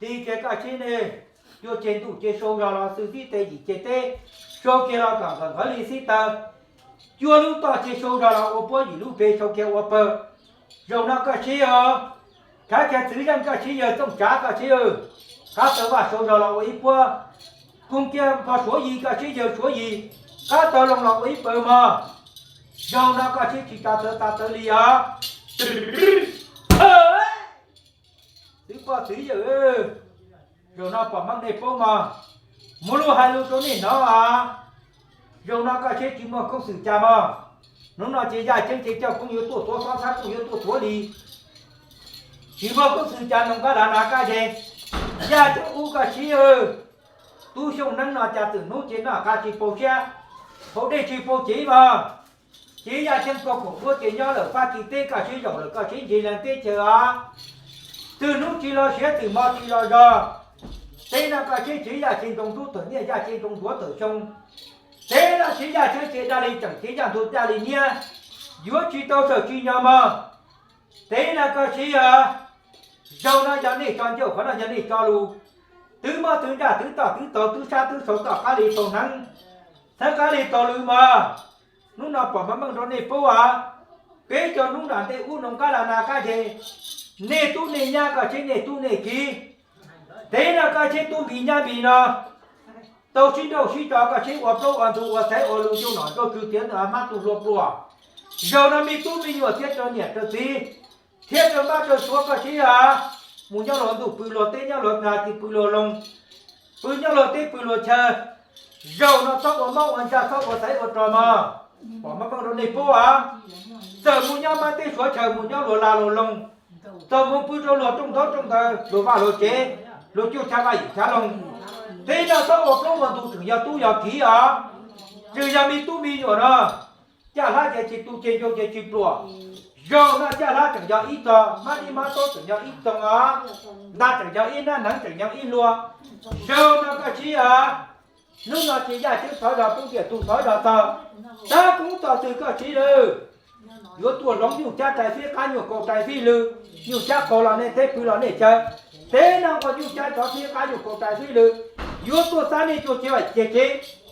Tig kiag koj sib ne, cua ceg ntuj ceg sau zog los xwb tib teg yim ceg teb, sau kiag los kom nqawm nqawv li xib taw. Cua lub toj ceg sau zog los ua puab yim lub peg sau kiag ua pawg. Zaum no koj sib os, khav kiag txwv zeej koj sib yawg txooj tsav koj sib, qab taw vaj sau zog los ua ib puab, koog kiag npog suav yig koj sib yawg suav yig, qab taw loo los ua ib pawg mog. Zaum no koj sib tsis tsa tawv tas tawv li os. Txwv poj txwv yawm, zaum no pom meej nej paub mog, muaj lub hais lus rau nej hnov os. Zaum no koj sib tsis muaj koob xwm cas mog. Hnub no ces yaj ceeb ces coj koob yuav tuaj tuav, xob xab koob yuav tuaj tuav li. Tsis muaj koob xwm cas noog koj dav nav kab ze. Yaj ceeb ub koj sib, tub xyooj neeb no cas txwm hnub ces noj qab tsis paub siab, haus dej tsis paub cev mog. Ces yaj ceeb kaug khoom duab ces nyob lawm Fab Kis teb koj sib, zaum lawm koj sib ntsis leeg teb chaws os. Txwm hnub tsis los siav txwm hmo tsis los zog. Teb no koj sib tsev yaj ceeb ntoo rub tawm niaj yaj ceeb ntoo ntuav tawm xyoo. Teb no sib yaj ceeb ces daj li tseem cev yaj ntug daj li niab, yuav tsis tau sawm tsis nyo mog. Teb no koj sib os, zaum no yog nej tso ncauj, qhov no yog nej tso lus. Twb mob twb ntsaj twb toj twb taug twb sab twb sau toj qab li taug hneeb, txhawb qab li taug lw mog. Hnub no pom meej meej rau nej paub os. Peb cov hnub nram ntej ub noog kab la na kab ze, nej tub nej nyab koj sib, nej tub nej kiv. Teb no koj sib tub npis nyab npis no, tau sib nrauj sib tso koj sib ua plaub ua ntug ua xaiv ua lus yug nom nrauj tsw tiav nws hmab tu hlua pluas. Zaum no me tub me nyuam thiab rau niam rau txiv, thiab rau mab rau suav koj sib os, mus nyob luag ntuj pw luag teb, nyob luag tag kis pw luag loog, pw nyob luag teb pw luag chaw. Zaum no txhob ua mob ua ntsaj, txhob ua xaiv ua rog mog. Pom meej meej rau nej paub os. Txawm mus nyob mab teb suav chaw, mus nyob luag lag luag loog, txawm mus pw rau luag rooj ntaub rooj ntawd, luag vaj luag tsev, luag cuaj chav vaj yim chav loog, teb no txhob ua plaub ua ntug, tseem yog tub yog kiv os. Tseem yog me tub me nyuam no, caj hlab ces tsis tu, ceg ncau ces tsis pluam. Zaum no caj hlab tseem yog ib txog, hmab dib hmab taub tseem yog ib txoog os, nta tseem yog ib nab, hneev tseem yog ib hlua. Zaum no koj sib os. Hnub no ces yaj ceeb thov zog pub tiam tug thov zog txog, tab koob txog twg koj sib lawm. Yuav tuaj hloov nyuj cab rais fij qab, nyuj kaus rais fij lw, nyuj cab qaug los nej teb, pw los nej chaw. Teb no ua nyuj cab tsov fij qab, nyuj kaus rais fij lw, yuav tuaj xab nej cuag tsis vaj ceg tsev,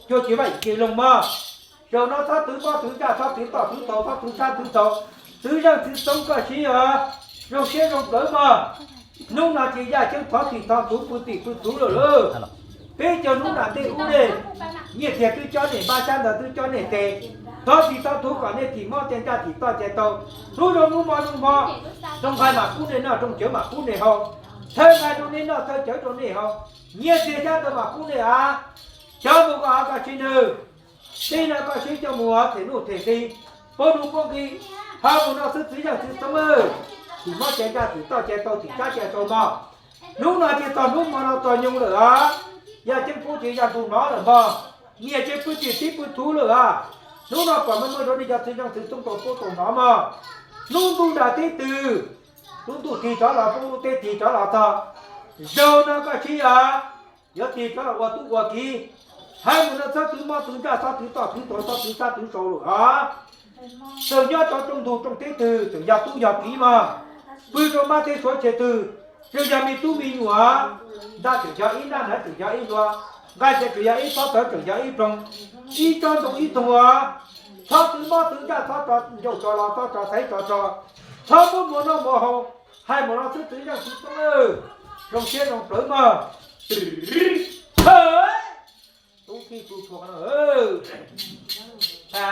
cuag tsis vaj ceg loog mog. Zaum no txhob twv mob twv ntsaj, txhob twv toj twv taug, txhob twv sab twv txaus, txwv zeej txwv txoob koj sib os. Zoo siab zoo plawv mog. Hnub no ces yaj ceeb thov tim thov tuv, pw tim pw tuv lawm lauj. Peb cov hnub nram ntej ub ne, nyiaj txiag twb cob nej npab, xyab ntawv twb cob nej tes. Thov tim thov tuv kom nej tim mob cai ntsaj, tim toj cai taug. Hnub zoo hnub hmo zoo hmo, rooj nqaij mam pub nej noj, rooj cawv mam pub nej haus. Thawj nqaij rau nej noj, thawj cawv rau nej haus. Nyiaj txiag xyab ntawv mam pub nej av. Cov mus koj av koj sib nws, teb no koj sib coj mus av them nuj them nqi, pab nuj pab nqi. Ho mus no xwb txwv zeej txwv txoob, tim mob cai ntsaj, tim toj cai taug, tim tsab cai tsaus mog. Hnub no ces txog hnub hmo no txog nyoog lawm os. Yaj ceeb pub ces yaj ntug hnov lawm mog. Niaj ceeb pw tim tib pw tuv lawm os. Hnub no kom meej meej rau nej cov txwv zeej txwv txoob tau paub tau hnov mog. Hnub ntuj nram teb twg, lub ntuj tig rov los poob, lub teb tig rov los txog. Zaum no koj sib os, yuav tig rov los ua tub ua kiv. Hais mus no txhob twv mob twv ntsaj, txhob twv toj twv taug, txhob twv sab twv sau lawm os. Txawm nyob rau rooj ntug rooj teb twg, tseem yog tub yog kiv mog. Pw rau mab teb suav chaw twg, tseem yog me tub me nyuam. Nta tseem yog ib nab, hneev tseem yog ib hlua, nqaij ces tseem yog ib txhob, tawv tseem yog ib ploog, ib tsob ntoo ib tug os. Txhob twv mob twv ntsaj, txhob tso ncauj tso los, txhob tso xaiv tso tso, txhob muab muas noj muas haus. Hais mus no xwb txwv zeej txwv txoob, zoo siab zoo plawv mog. Tub kib tub tshua, tha,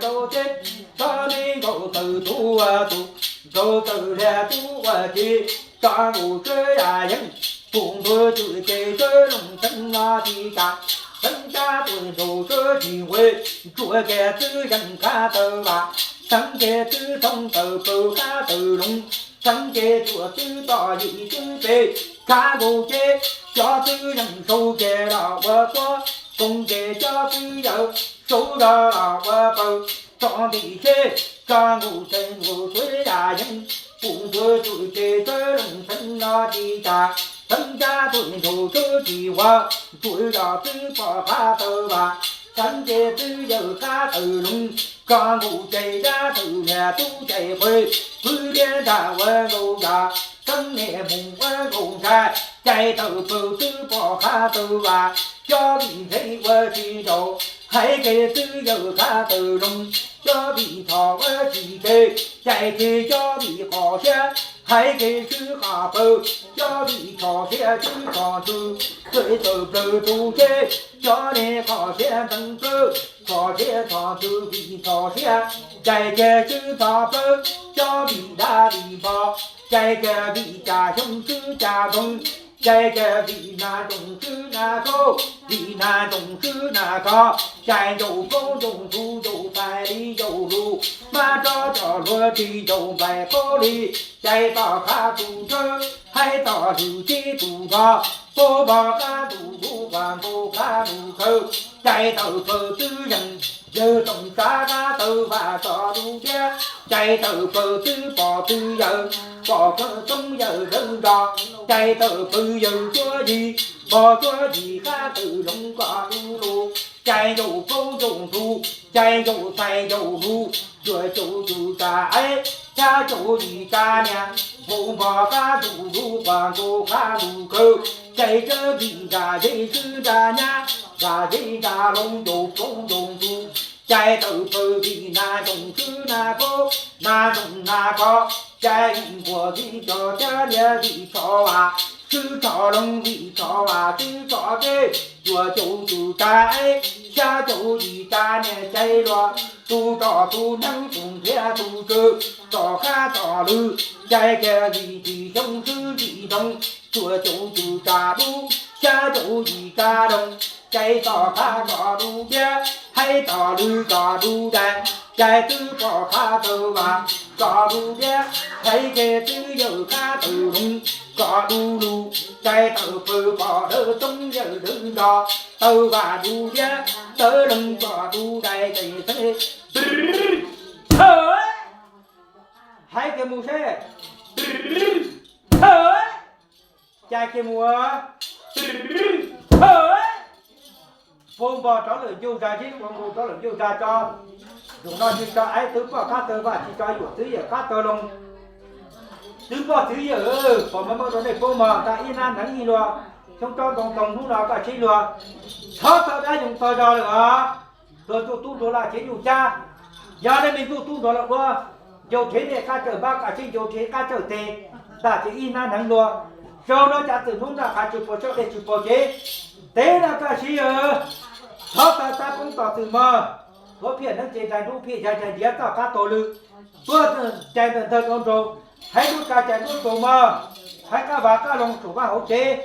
rau teb, txhob me nkaus tawm tub ua tub, nkaus tawm hlias tub ua kiv, tso nkaus tswv yam yeeb, pum ntuag tswm ces tswv loog txheeb no tsis tas, txheeb tsab tuaj nraud tswv tsis nqus, ntsuag ces txwv yeej qab tawm vam, txheeb ces txwv txhooj tawm pawg qab tawm loog, txheeb ces tsuam txwv toj yim txwv pes, khav nkaus ces cov txwv yeej sau ces los ua tuab, koog ces cov txwv yawg sau los los ua pawg, tso ntim seb tso nkaus txheeb nkaus tswv yam yeeb, pum ntuag tswm ces tswv loog txheeb no tsis tas, txheeb tsab tuaj nraud tswv tsis nqus, ntsuag los txwv pom qab tawm vam, txheeb ces txwv yawg qab tawm loog, tso nkaus ces dab tawm hlias tub ces qhwv, qhwv liab nrag ua nkaus yas, txheeb niam mus ua nkaus Cai tawm plaws twb pom qab tawg vam, cov vim ntshe ua tsis nraus, hais kev twb yawm qab tawg loog, cov vim thov ua tsis kev, cai kev cov vim qhov siab, hais kev swb qhov pawg, cov vim qhov siab swb qhov ntxwg, txawm tawm plaws tus ceg, cov niag qhov siab nteeg plawg, qhov siab qhov ntxwg vim qhov siab, cai kiag swb qhov pawg, cov vim dab vim npog, cai kiag vim cas xyoo swb cas ntoog, cai kiag vim nas ntoos swb nas koj, vim nas ntoos swb nas koj, cai ncaus poob ncaus ntug ncaus tais li ncaus lus, mab rov coj luag ris ncaus nplaim qaub li, cai tom qab tus ntsawg, hais tom lwm tib tus nrog, pub npog qab tus lub qas nkaus qab tus khawv, cai tawm plaws twb yees, yawg toom tsav qab tawg vam tso dub diab, cai tawm plaws twb pom twb yawm, pom kawg toob yawm zawv nrog, cai tawm plaws yawg cuab yig, npog cuab yig qab tawg loog kom du lug, cai ncaus poob ncaus ntug, cai ncaus tais ncaus lus, yuav caum tus tsa ev, xyab caum yim tsa niam, nkaus npog qab tus lub qas nkaus qab tus khawv, cai tsawb vim nram zeb swb nram nyab, nram zeb nram loog ncaus poob ncaus ntug, cai tawm plaws vim nas ntoos swb nas koj, nas ntoos nas koj, cai vim nquas vim cov cab niag vim tso vam, swb tso loog vim tso vam twb tso ceg, yuav caum tus tsa ev, xyab caum yim tsa niam cai luag, tus tsom tus neeb tus nrhiav tus tswv, tom qab tom lwm, cai kiag vim tsis xyoo swb tsis ntoos, yuav caum tus tsa dub, xyab caum yim tsa loog, cai tom qab tso dub diab, hais tom lwm tso dub dais, cai twb pom qab tawg vam, tso dub diab, hais kiag twb yawm qab tawg loog, tso du lug, cai tawm plaws pom dawb toob yawm dawb nrog, tawg vam dub diab, tawg loog tso dub dais tes xeeb, thawj, hais kiag mus seb, thawj, cai kiag mus, thawj, poob npog rov lawm ncuj zag zib, poob npog rov lawm ncuj zag tso, zaum no tsis tso ev twb pom qab tawg vam tsis tso yuam twb yawm qab tawg loog, twb pom twb yawm, pom maj maj rau nej poob mog, nta ib nab neev ib luag, xyoob tsob ntoo toog hnub no koj sib luag, thov txog dab yoog txog zog lawm os, luag ntuj tub ntuag laj cev nyuj cab, yog nej me ntuj tub ntuag laj dua, ncau rhev nej qab tsawj npab koj sib ncau rhev qab tsawj teg, nta ces ib nab neev luag, zaum no cas txwm hnub noj qab tsis pom sab dej tsis pom kev, tev no koj sib, thov txog tab poob tom txwm mog, tuav phiaj neeb ces ntais nrub phiaj yaig cais ntiav txoj qab taug lw, tuav cais ntawm ntawg rau nraug, hais lub tsa cais lub tsaus mog, hais qab vas qab loog saum vaj hauv tsev,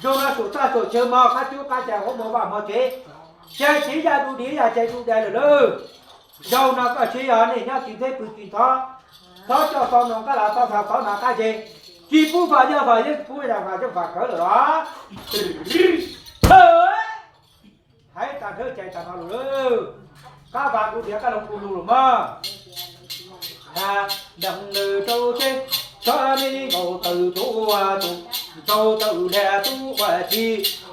zaum no saum txaj saum chaw mog, qab cub qab cais huab mog vaj mog tsev, cais txiv yaj du diav yaj cais du dais lawm lawm. Zaum no koj sib os, nej nyob tsis ntxeb pw tsis ntxhov, txhob coj txo noo qab las txo txha txhob hnav qab ze, tsis pub vam yog vam yeeb, pub vam yeeb vam kawg lawm los. Thawj, hais tas nrhawv cais tas no lawm, qab vas du diav qab loog du lug lawm mog. Ntees nws rau seb, txhob me nkaus tawm tuaj tus, nrau tawm liag tub ua tsi,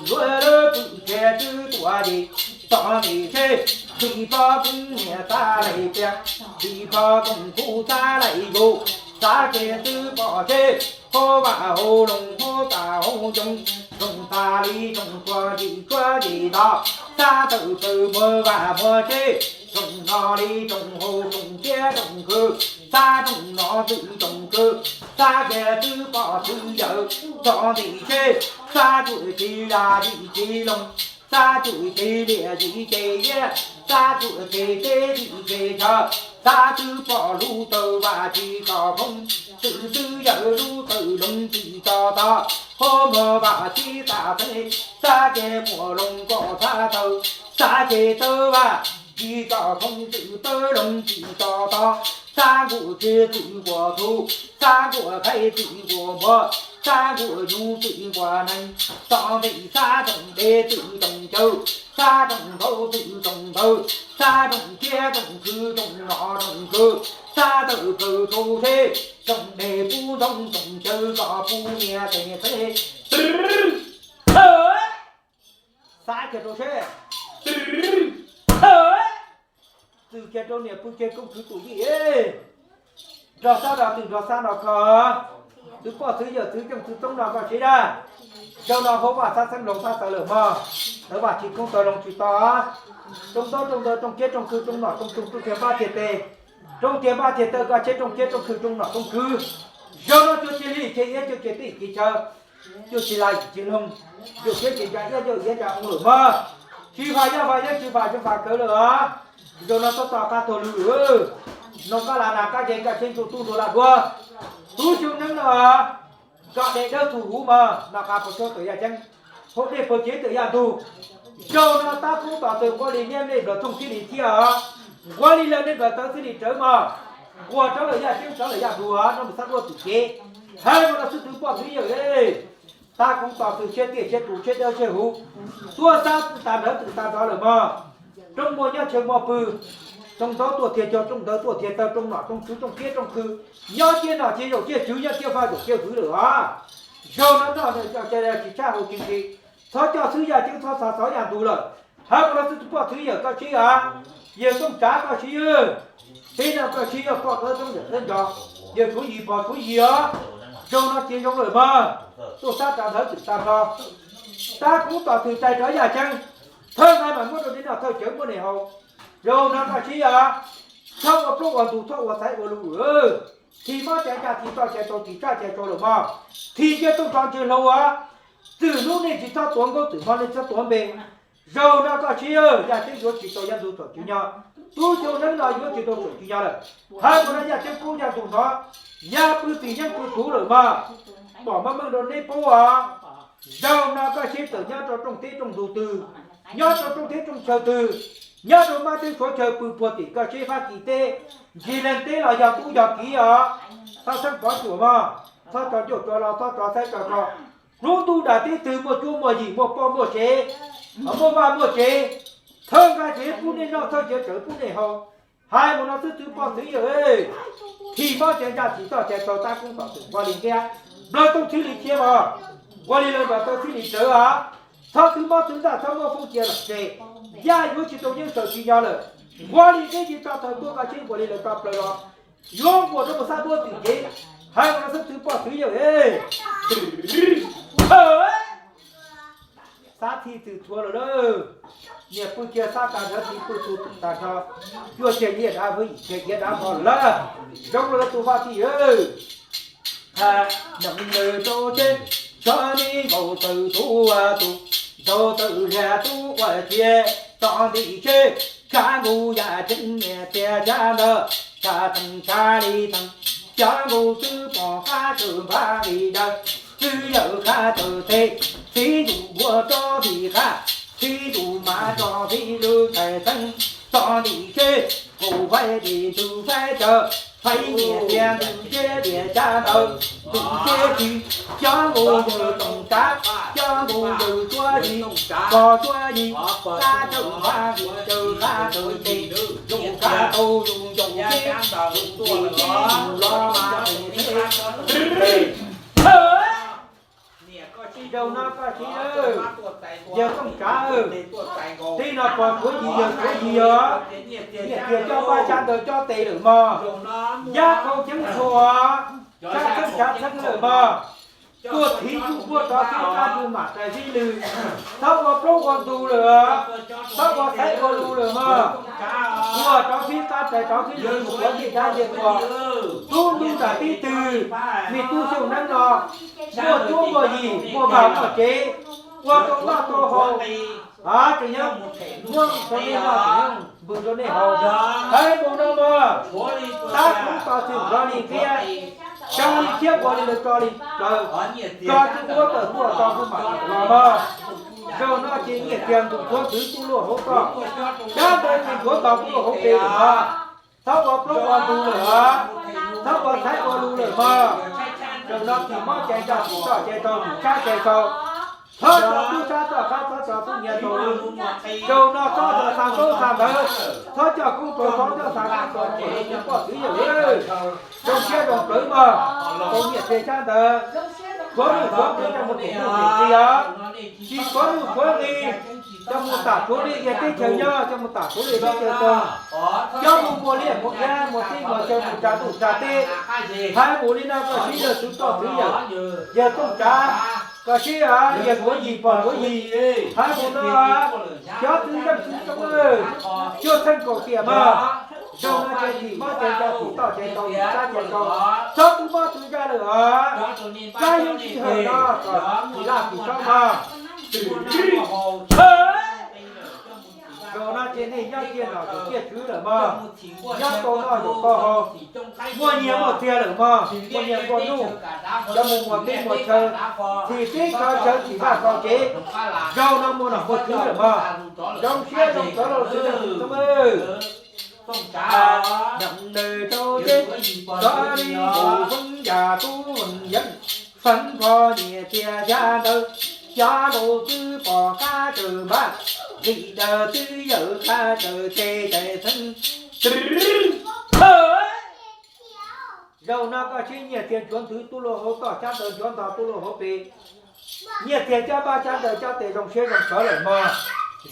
luag lawv pwm kiag twb tuaj yim, txom ntxim seb, txim pog koob niam xav laim tiag, txim pog koom kuj xav laim yus, xav kiag twb pom seb, hauv vaj hauv loog hauv txaj hauv ncoo, rooj tas li rooj tuag yim tsuab yim ntog, xav tawm plaws muag vaj muag tsev, rooj no li rooj hauv rooj tiab rooj kawg, xav rooj no twb rooj kawg, xav kiag twb pom twb yawm, txom ntxim seb, xav cuam tsis yam yim tsis loog, xav cuam tsis liam yim ces iab, xav cuam tsis teb yim ces chaw, xav twb pom lub tawg vaj tsis tso khoob, twb twb yawm lub tawg loog tsis tso tog, hauv muag vaj tsis tas teb, xav ces muaj loog kom xav tawg, xav ces tawg vaj tsis tso khoob, twb tawg loog tsis tso tog, xav nkuaj tsis txwm nkuaj thu, xav nkuaj qhaib txwm nkuaj muag, xav nkuaj nyuj txwm nkuaj nees, txom ntxim xav rooj dej txwm rooj cawv, xav rooj nraud txwm rooj ntawd, xav rooj tiab rooj khw rooj no rooj kawg, xav tawm plaws rau seb, rooj dej pub ntoo rooj cawv kom pub niam tes xeb. Thawj, xav kiag rau seb, thawj, txwm kiag rau niam pw kiag koob khwv tus yij, nrog xab no twm nrog xab no kho, txwv poj txwv yawm txwv ceeb txwv txoob no koj sib daj. Zaum no hauv vaj xab xeeb hloov xab xaws lawm mog, lawv vaj tsis koob taw loo tsis tau. Rooj ntaub rooj ntawv rooj kiab rooj khw rooj nom rooj tsoo rooj tiag npab tiag tes, rooj tiag npab tiag taw koj sib rooj kiab rooj khw rooj nom rooj kwv. Zaum no cuag cia li cia iab cuag cia tij cia chaw, cuag cia laj cia loog, yawm siab cia ntsa iab yawm iab ntsa oo lawm mog. Tsis vam yaj vam yeeb tsis vam zoo vam kawg lawm os. Zaum no txhob txo qab taug lw lawm. Noog qab las nas qab yeeb koj sib ntsuj tub ntuag laj duab. Tub xyoo neeb no kom dej dawb txhua huv mog, noj qab pov tshuab tawm yaj ceeb, haus dej pov cev tawm yaj ntug. Zaum no tab koob tom txwm nquag li niab nplej nplawg thooj txhib li thiab os. Nquag li lawg nplej nplawg tawv txhib li rawv mog. Nquag rov lawm yaj ceeb rov lawm yaj ntug os, no mus xab duab twm cev. Hab no xwb txwv poj txwv yawm, tab koob tom txwm siab tiaj siab tus siab dawb siab huv, tuaj xab tag nrhawv twm tag nrho lawm mog. Rooj muaj nyob chaw muaj pw, rooj ntaub tuaj thiaj cog rooj ntawv tuaj thiaj taw rooj nom rooj tswv rooj kiab rooj khw, nyob ciaj nom ciaj zaum ciaj tswv nyob ciaj faj zaum ciaj hwv lawm os. Zaum no noj tsis tshaj haus tsis ntsim, txhob coj xwb yaj ceeb txhob xav xov yaj ntug lawm. Hab no xwb txwv poj txwv yawm koj sib os, yawg Tooj Tsav koj sib, tib no koj sib yog poj txwv txoob yawm txwv nrog, yawg Suav Yis pog Suav Yis os. Zaum no cia zoo lawm mog, tuaj xab tag nrhawv twm tag nrho. Tab koob tom txwm tais rov yaj ceeb, thawj nqai mas muab rau nej noj thawj cawv muab nej haus. Zaum no koj sib os, txhob ua plaub ua ntug txhob ua xaiv ua lus lawm. Thim mob caiv ncaj thim toj caiv tau thim tsab caiv tau lawm mog. Thim ncej tooj tso ntseg hlau os. Txwm hnub nej tsis txhob tuav nkaub txwm hmo nej txhob tuav npe. Zaum no koj sib, yaj ceeb yuav tsis tau yaj ntug txhaum tsis nyob, tub xyoo neeb no yuav tsis tau txhaum tsis nyob lawm. Hab ua no yaj ceeb pub yaj ntug hnov, yaj pw txim yeeb pw tuv lawm mog. Pom maj meej rau neb paub os. Zaum no koj sib tawm nyob rau rooj teb rooj ntug twg, nyob rau rooj teb rooj chaw twg, nyob rau mab teb suav chaw pw puag tim koj sib Fab Kis teb, Ntsis Leeg teb los yog tub yog kiv os. Txhob xeeb pov cuam mog, txhob tso ncauj tso lo txhob tso xaiv tso kho. Hnub ntuj dam teb twg muaj cuab muaj yig muaj poj muaj sev, muaj vaj muaj tsev, thawj nqai tsev pub nej noj thawj tsev tsawv pub nej haus. Hais mus no xwb txwv poj txwv yawm, thim mob caiv ncaj thim toj caiv tau tab koob tom txwm nquag li ntiab, nplawg tooj txhib li thiab mog, nquag li lawv nplawg tooj txhib li rawv os. Txhob txwv mob txwv ntaj txhob muab foob cia lom zem, yaj yuav tsis tau yeeb txhaum tsis nyob lawm. Nquag li ntiab ci tso taw tuaj koj sib nquag li lawv tso plaws los, yuav nquag rau mus xab duab twm cev. Hais mus no xwb txwv poj txwv yawm, xab txhij txwm txhua lawm lawm. Niam pw kiag xab tag nrho txiv pw txhua tag nrho, cuaj txhiab liaj dab vwj yim txhiab liaj dab vog lawm. Zoo lawm tus vaj tij, nws rau tsheb, tso mi nkaus tawm tuaj tus, ntaus tawm liag tub ua cia, tso ntim tsheb, tshav nkuj yam tseeb niam txiag tshav ntawd, tshav theej tshav li theej, cov nkuj twb pom qab tawm npab li dawb, twb yawm qab tawm teg, txiv ntuj npua tso txiv qab, txiv ntuj mas tso txiv lwm txhais xeeb, tso ntim tsheb, kaum faib tis ntws faib taw, faib niam txiag ntws tsheb tias tshav ntawd, ntws tsheb tsis, cov nkuj yawg toom tsav, cov nkuj yawg suav tsis, pog suav tsis, qab tawm npab li dawb qab tawm teg, yus qab tau yus ncaus tsheb, yus ncaus tsheb yus los mas teem tsheb. Zaum no koj sib, yawg Tooj Tsav, tib no pog suav yis yawg suav yis os, niam txiag coj npab tshav ntawd coj tes lawm mog, yaj qhau ceeb txhua, tshav txheeb tshav txheeb lawm mog. Tuaj thim tsuj puab rov txhib qab ntug mam rais zib lwg, txhob ua plaub ua ntug lawm, txhob ua xaiv ua lus lawm mog. Ua rov txhib qab rais rov txhib lwg mus quav ncej dab ncej qos, tub ntuj dam teb twg, me tub xyooj neeb no, muaj cuab muaj yig muaj vaj muaj tsev, ua tau noj tau haus, tseem nyob muab rau nej noj tseem npws rau nej haus. Hais mus no mog, tab kuv tos txwm nrov li ntiab, tso li thiab ua li lawv tso li lawv, tso txwj kuab tawm tuaj tso kuv mam los mog. Zaum no ces nyiaj txiag ntuj txhuab ntxwv tub luaj hauv toj, dab ntawd ces ntxuav tos tub luaj hauv pes lawm mog. Txhob ua plaub ua ntug lawm os, txhob ua xaiv ua lus lawm mog. Zaum no thim mob caiv nrog thim toj caiv tau thim tsab caiv tau, txhob tso tub sab txoj qab txhob tso tub nyiav tau lwj. Zaum no txhob tso xa ntaub xa ntawv, txhob coj koob rau txhob coj xa koob rau tub poj txwv yawm, zoo siab zoo plawv mog, tau nyiaj txiag tsab ntawv. Tshuav nuj tshuav nqi coj mus tim nuj tim nqi os, tsis tshuav nuj tshuav nqi coj mus tam tshuav li ia teb chaws nyob, coj mus tam tshuav li teb chaws tog, coj mus muas liaj muas iab muas teb muas chaw mus tsa ntuj tsa teb. Hais mus li no koj sib yawg txwv poj txwv yawm, yawg tooj tsav, koj sib yawg kuav yim pog kuav yim. Hais mus no cov txwv zeej txwv txoob, cuaj txheej kaum tiam mog. Zaum no ces tim mob ces nco, tim toj ces tau, tim tsab ces tau, txhob twb mob twb ntsaj lawm os. Kab yeeb sij hawm no kom tim laj tim tsob mog. Zaum no ces nej nyob ciaj nom zaum ciaj tswv lawm mog, nyob tau noj zaum tau haus, muaj nyiaj muaj txiag lawm mog, muaj nyiaj muaj nuj, coj mus muas teb muas chaw, thim teb kho chaw thim vaj kho tsev. Zaum no muaj nom muaj tswv lawm mog, zoo siab zoo sawv los txwv zeej txwv txoob. Nees nkaum rau teb, cov li nkaus hoob yam tub yeej, feeb kho nyiaj txiag xyab ntawv, xyab nkaus twb pom qab tawm npab, nqis daws twb yawm qab tawm tes tais xeeb. Zaum no koj sib nyiaj txiag ntxuav ntwv tub luj hauv toj, xyab ntawv ntxuav ntog tub luj hauv pes, nyiaj txiag coj npab xyab ntawv coj tes zoo siab zoo sawv lawm mog.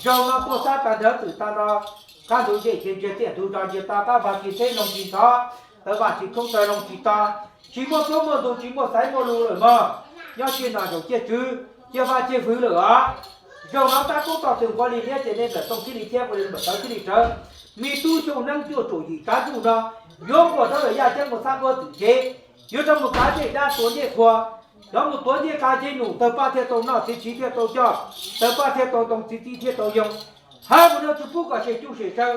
Zaum no tuaj xab tag nrho txwm tag nrho, qab ntug ncej ces ntsia tiaj ntug zos ntsia to qab vag tsis teb loog tsis ntxhov, tawv vam tsis khoob tawv loog tsis to, tsis muaj plaub muaj ntug tsis muaj xaiv muaj lus lawm mog. Nyob ciaj nom zaum ciaj tswv, ciaj vaj ciaj vwv lawm os. Zaum no tab kuv tau tw nqua li liab ces nej nplawm tooj txhib li thiab nqua li nplawm tawv txhib li rawv. Me tub xyoo neeb cuaj caum yim tsab ntuj no, yuav nquas rau lawm yaj ceeb mus xab nquab twm tsev, yuav rau mus kav ncej dab tuav ncej qhua, yuav mus tuav ncej qab ncej num, tawg paj thiaj tau noj txiv txiv thiaj tau coj, tawg paj thiaj tau ntoo txiv txiv thiaj tau yoo. Hais mus no tsis pub kom sem cuj sem saw,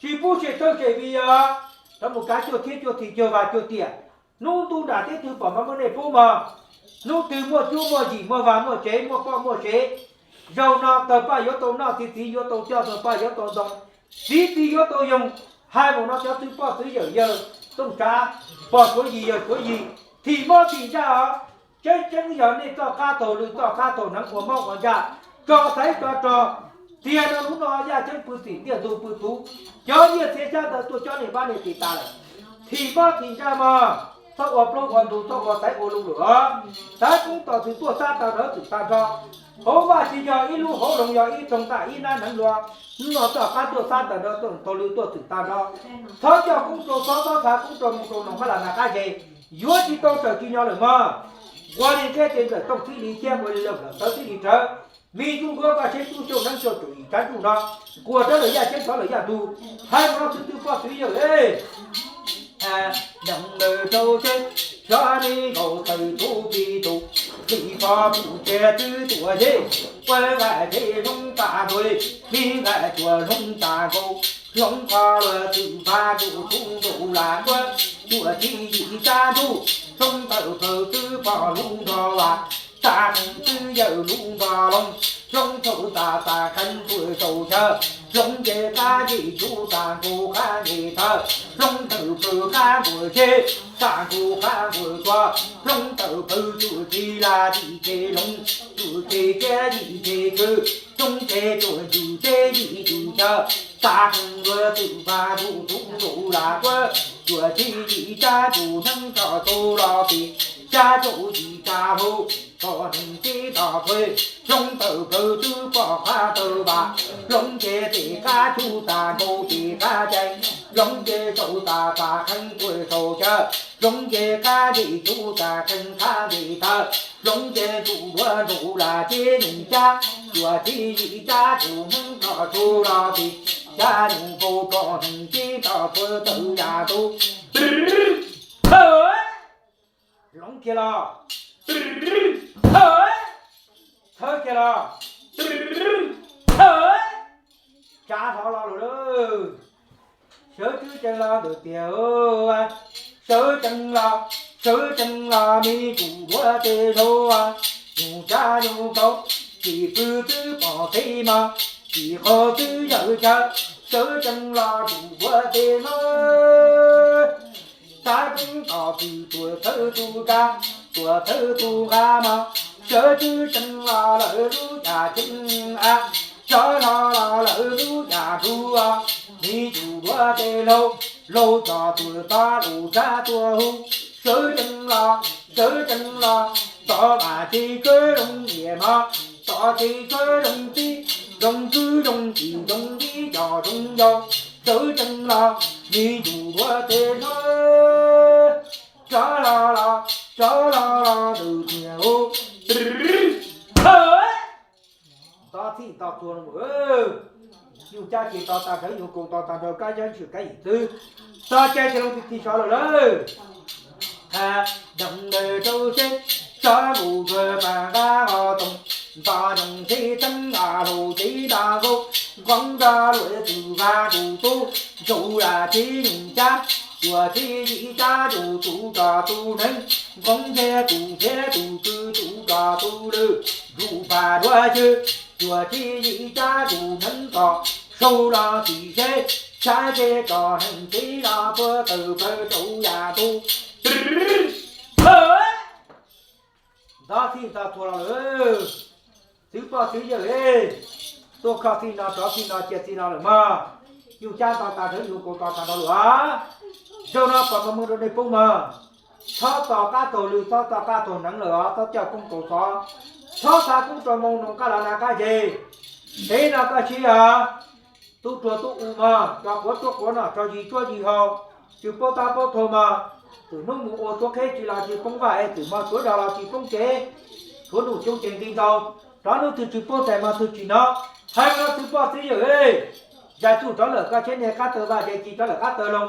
tsis pub sem thawj sem vim os. Rov mus kav cuaj txhib cuaj thim cuag vas cuag tiam. Hnub ntuj nram teb twg pom mov muab nej pub mog. Hnub twg muaj cuab muaj yim muaj vas muaj tsev muaj poj muaj sev. Zaum no tawg paj yuav tau noj txiv txiv yuav tau coj, tawg paj yuav tau ntoo, txiv txiv yuav tau yoo. Hais mus no cov txwv poj txwv yawm yawg tooj tsav, pog suav yim yawg suav yim, thim mob thim ntsaj os. Tseeb tseeb yog nej txoj qab thaum lw txoj qab thaum hneev ua mob ua ntsaj, tso xaiv tso rog, tiag no hnub no yaj ceeb pw txim tiaj ntug pw tuv, cov nyiaj txiag xyab ntawv tuaj coj nej npab nej tis tas lawm. Thim mob thim ntsaj mog, txhob ua plaub ua ntug txhob ua xaiv ua lus lawm os. Tav koob tom txwm tuaj xab tag nrho txwm tag nrho, hauv vaj tsis yog ib lub hauv loog yog ib tsoog ntaj ib nab hneev lua. Hnub no txoj qab tuaj xab tag nrho txoj thaum lw tuaj txwm tag nrho, txhob coj koob rau txhob txhob txhav koob rau mus rau noog mab lam nag qab zes, yuav tsis tau sawm tsis nyo lawm mog. Nqua li nqeb ces nplawm tooj txhib li thiab nqua li lawm nplawm tawv txhib li rawv. Me tub nquab koj seb tub xyoo neeb cuaj caum yim tsab ntuj no, nquas rau lawm yaj ceeb rov lawm yaj ntug. Hais mus no txwv twg poj txwv yawg le. Nees nkaum rau teb, xyov li nkaus tawm tub plig tus, txij pog pum tsev twb tuam yej, ua nqaij teb hloov tas ntuj, me nqaij tuam hloov tas nkaus, hloov qhov luag twm pab ntuj tub ntuj lam ntuab, cuaj txhib yim tsab ntuj, hloov tawm plawg twb pom lub nrog vas, tsa qees twb yawm lub nrog loog, hloov thaum tas tas qees tuaj saum chaw, hloov nce qab nce cub tas nkaus qab nce thawj, hloov tawm plawg qab ntuj tsheb, tas nkaus qab ntuj tuag, hloov tawm plawg cuaj txhib laj yim txhis loog, cuaj txhis kiab yim txhis kws, hloov txhis cuaj ntug teb yim ntug chaw, tsa qees luag twm pab ntuj tub ntuj lam ntuab, cuaj txhib yim tsab ntuj hneev roj tau los pem, tsab caum yim tsab hlau, pom neeg tib tog thuv, hloov tawm plawg twb pom qab tawg vas, hloov nce tes qab cub tas nkaus tes qab cai, hloov nce saum tas tas qees tuaj saum chaw, hloov nce qab nce cub tas qees qab nce thawj, hloov nce ntuj duav ntuj lam tib nug cab, cuaj txhib yim tsab ntuj hneev roj tau los pem, cab nug pau pom neeg tib tog thuv tawm yam ntuj. Hloov kiag los, txhawb kiag los, tsav hlo los lawm. Sawv tswb tsees los ntawm tiag, sawv tsees los, sawv tsees los me tus duav tej hlau, nyuj tsab nyuj kaus, tsis pw twb pom teb mog, tsis qaug twb yawm chaw, sawv tsees los tus duav tej hlau. Tav koob tom txwm tuam thawj tub nqa, tuam thawj tub nqa mog, sawv tswb tsees los lawm lub yam ceeb a, sawv los los lawm lub yam ntug, me tus duav tej hlau, hlau tso tuam txhob lus tsab tuaj hu, sawv tsees los, sawv tsees los, Tov mas tsis khwv zoo niam hmov, tov tsis khwv zoo txiv, zoo khwv zoo tsis zoo tib cov zoo yau, txawv tsees los me ntsuj duav tes hlob, rov los los, rov los los ntawm tiag hu. Nto txhij nto txhua lawm, yus caj ces to tag nrho, yus kaus to tag nrho, kab yab ntshis kab yim txwb, txoj cai ces loo ti ti sov lawm lauj. Ntoos ntawm rau seb, tsob mus kawg mas nqab ho toom, nto nyoos tib teeb nqa hlauv tib nta nkaub, nqoob nrog luam twm vaj ntuj tub, ntsum lam tib nyoos cab, cuag tib yim cab ntuj tus rog tus neeb, nqoob ntiag tus thiab tus kws tus rog tus lwm, ntuj paj duav cwg, cuag tib yim cab ntuj neeb kom saud los tim seb, tshab ces rog neeg tib los puag tawm plaws rau yam ntuj. Nto txhij nto txhua los lawm, txwv poj txwv yawm, tuaj kho txij no rov txij no cia txij no lawm mog. Yus cab to tag nrho, yus kaus to tag nrho lawm os. Zaum no pom moo rau nej poob mog. Txhob to qab taug lw, txhob to qab taug neeb lawm os, txhob coj koob kaus xov, txhob xa koob rau moo noog qab los nag qab zes. Teb no koj sib os, tub ruag tub u mog, tso quav tsuab quav noj, tso zis tsuab zis haus, tsis paub tab paub thaug mog. Txwm hnub mus ua suav qheb tsis los tsis poob vaj es txwm hmo suav zog los tsis poob tsev. Suav ntuj coob ces nqi ntau, rov hnub twg tsis paub txais hmo twg tsis hnov. Heev no txwv poj txwv yawm, zais tsuj rov lawm koj tsheb niag qab taw vaj zais ci rov lawm qab taw loo.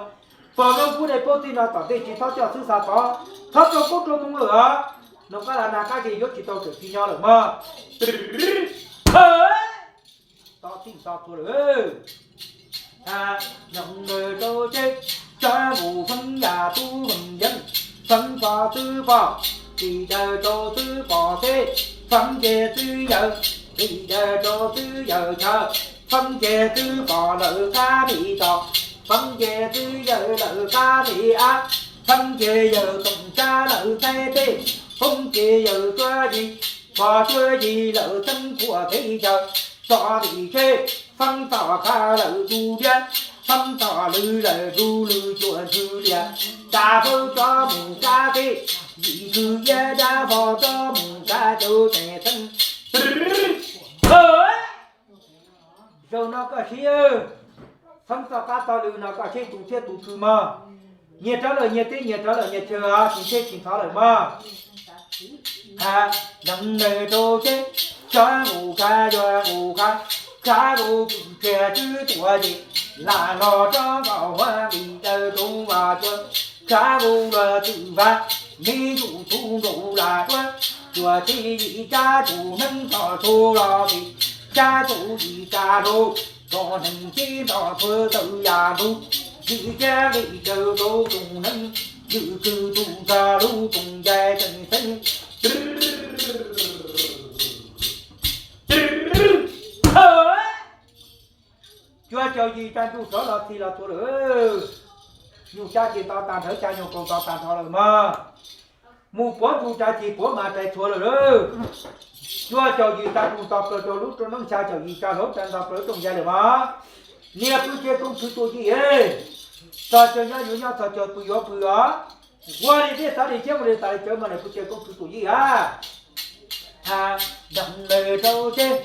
Pom zoo pub nej poob txij no tom ntej tsis txhob coj xwb xa tod, txhob rau koob rau moo lawm os. Noog qab los nag qab zes yuav tsis tau txawm tsis nyo lawm mog. To txhij to txhua lawm. Noog ntawm rau seb, tsob mus feeb yam tub feem yeeb, feeb txog xwb pom, vim daws rau xwb pom teb, feeb ces xwb yawm, vim daws rau xwb yawm chaw, feeb ces xwb pom lawm qab mi tom, feeb ces xwb yawm lawm qab mi ab, feeb ces yawm toom tsab lawm thaib teb, feeb ces yawm tsuab yig, pom tsuab yig lawm txheeb qhuam teb chaw, txom vim tsheb, feeb tom qab lawm du diab, feeb tom lw lawm du lw cuam ntxhw lias, tas fawb tsob mus kab teb, yim khw iab dab fo tsob mus kab cau teem teeb. Zaum no koj siab, feeb txoj qab txoj lw no koj seb tus thiab tus khw mog. Nyias rov lawm nyias teb, nyias rov lawm nyias chaw, tsis ntsheb tsis ntxhov lawm mog. Noog ntawm rau seb, tsob mus kab yuav mus kab, kab mus kwm tshia tswb tuam yim, lam los rov nkaus huab vim daws rau vas cuab, kab mus luag twm vaj, me ntsuj tub nraug lam duab, cuag tib yim cab tsuj neeb nto tsuj los vim, cab tsuj yim cab hlau, rog neeg tib nto txhua tawm yam ntug, yim thiab vim daws rau tsoom neeb, ywm khw tus nrog lub tsoom ncai tseem xeeb. Cuaj caum yim tsaus ntuj rov los txhij los txhua lawm. Nyuj cab ces to tag nrho, cab nyuj kaus to tag nrho lawm mog. Mus puav ntsuj tsav ces puav mas rais txhua lawm lauj. Cuaj caum yim tsaus ntuj nto plaws rau lub roob, xya caum yim tsaus hlau nto plaws lub rooj yaig lawm mog. Niag pw tsev koob tshwm tuam yim, txog chaw nyob yuav nyob, txog chaw pw yuav pw os. Ua li peb xav li thiab ua li tas li cawv mas niag pw tsev koob tshwm tuam yim a. Nroog lawm rau seb,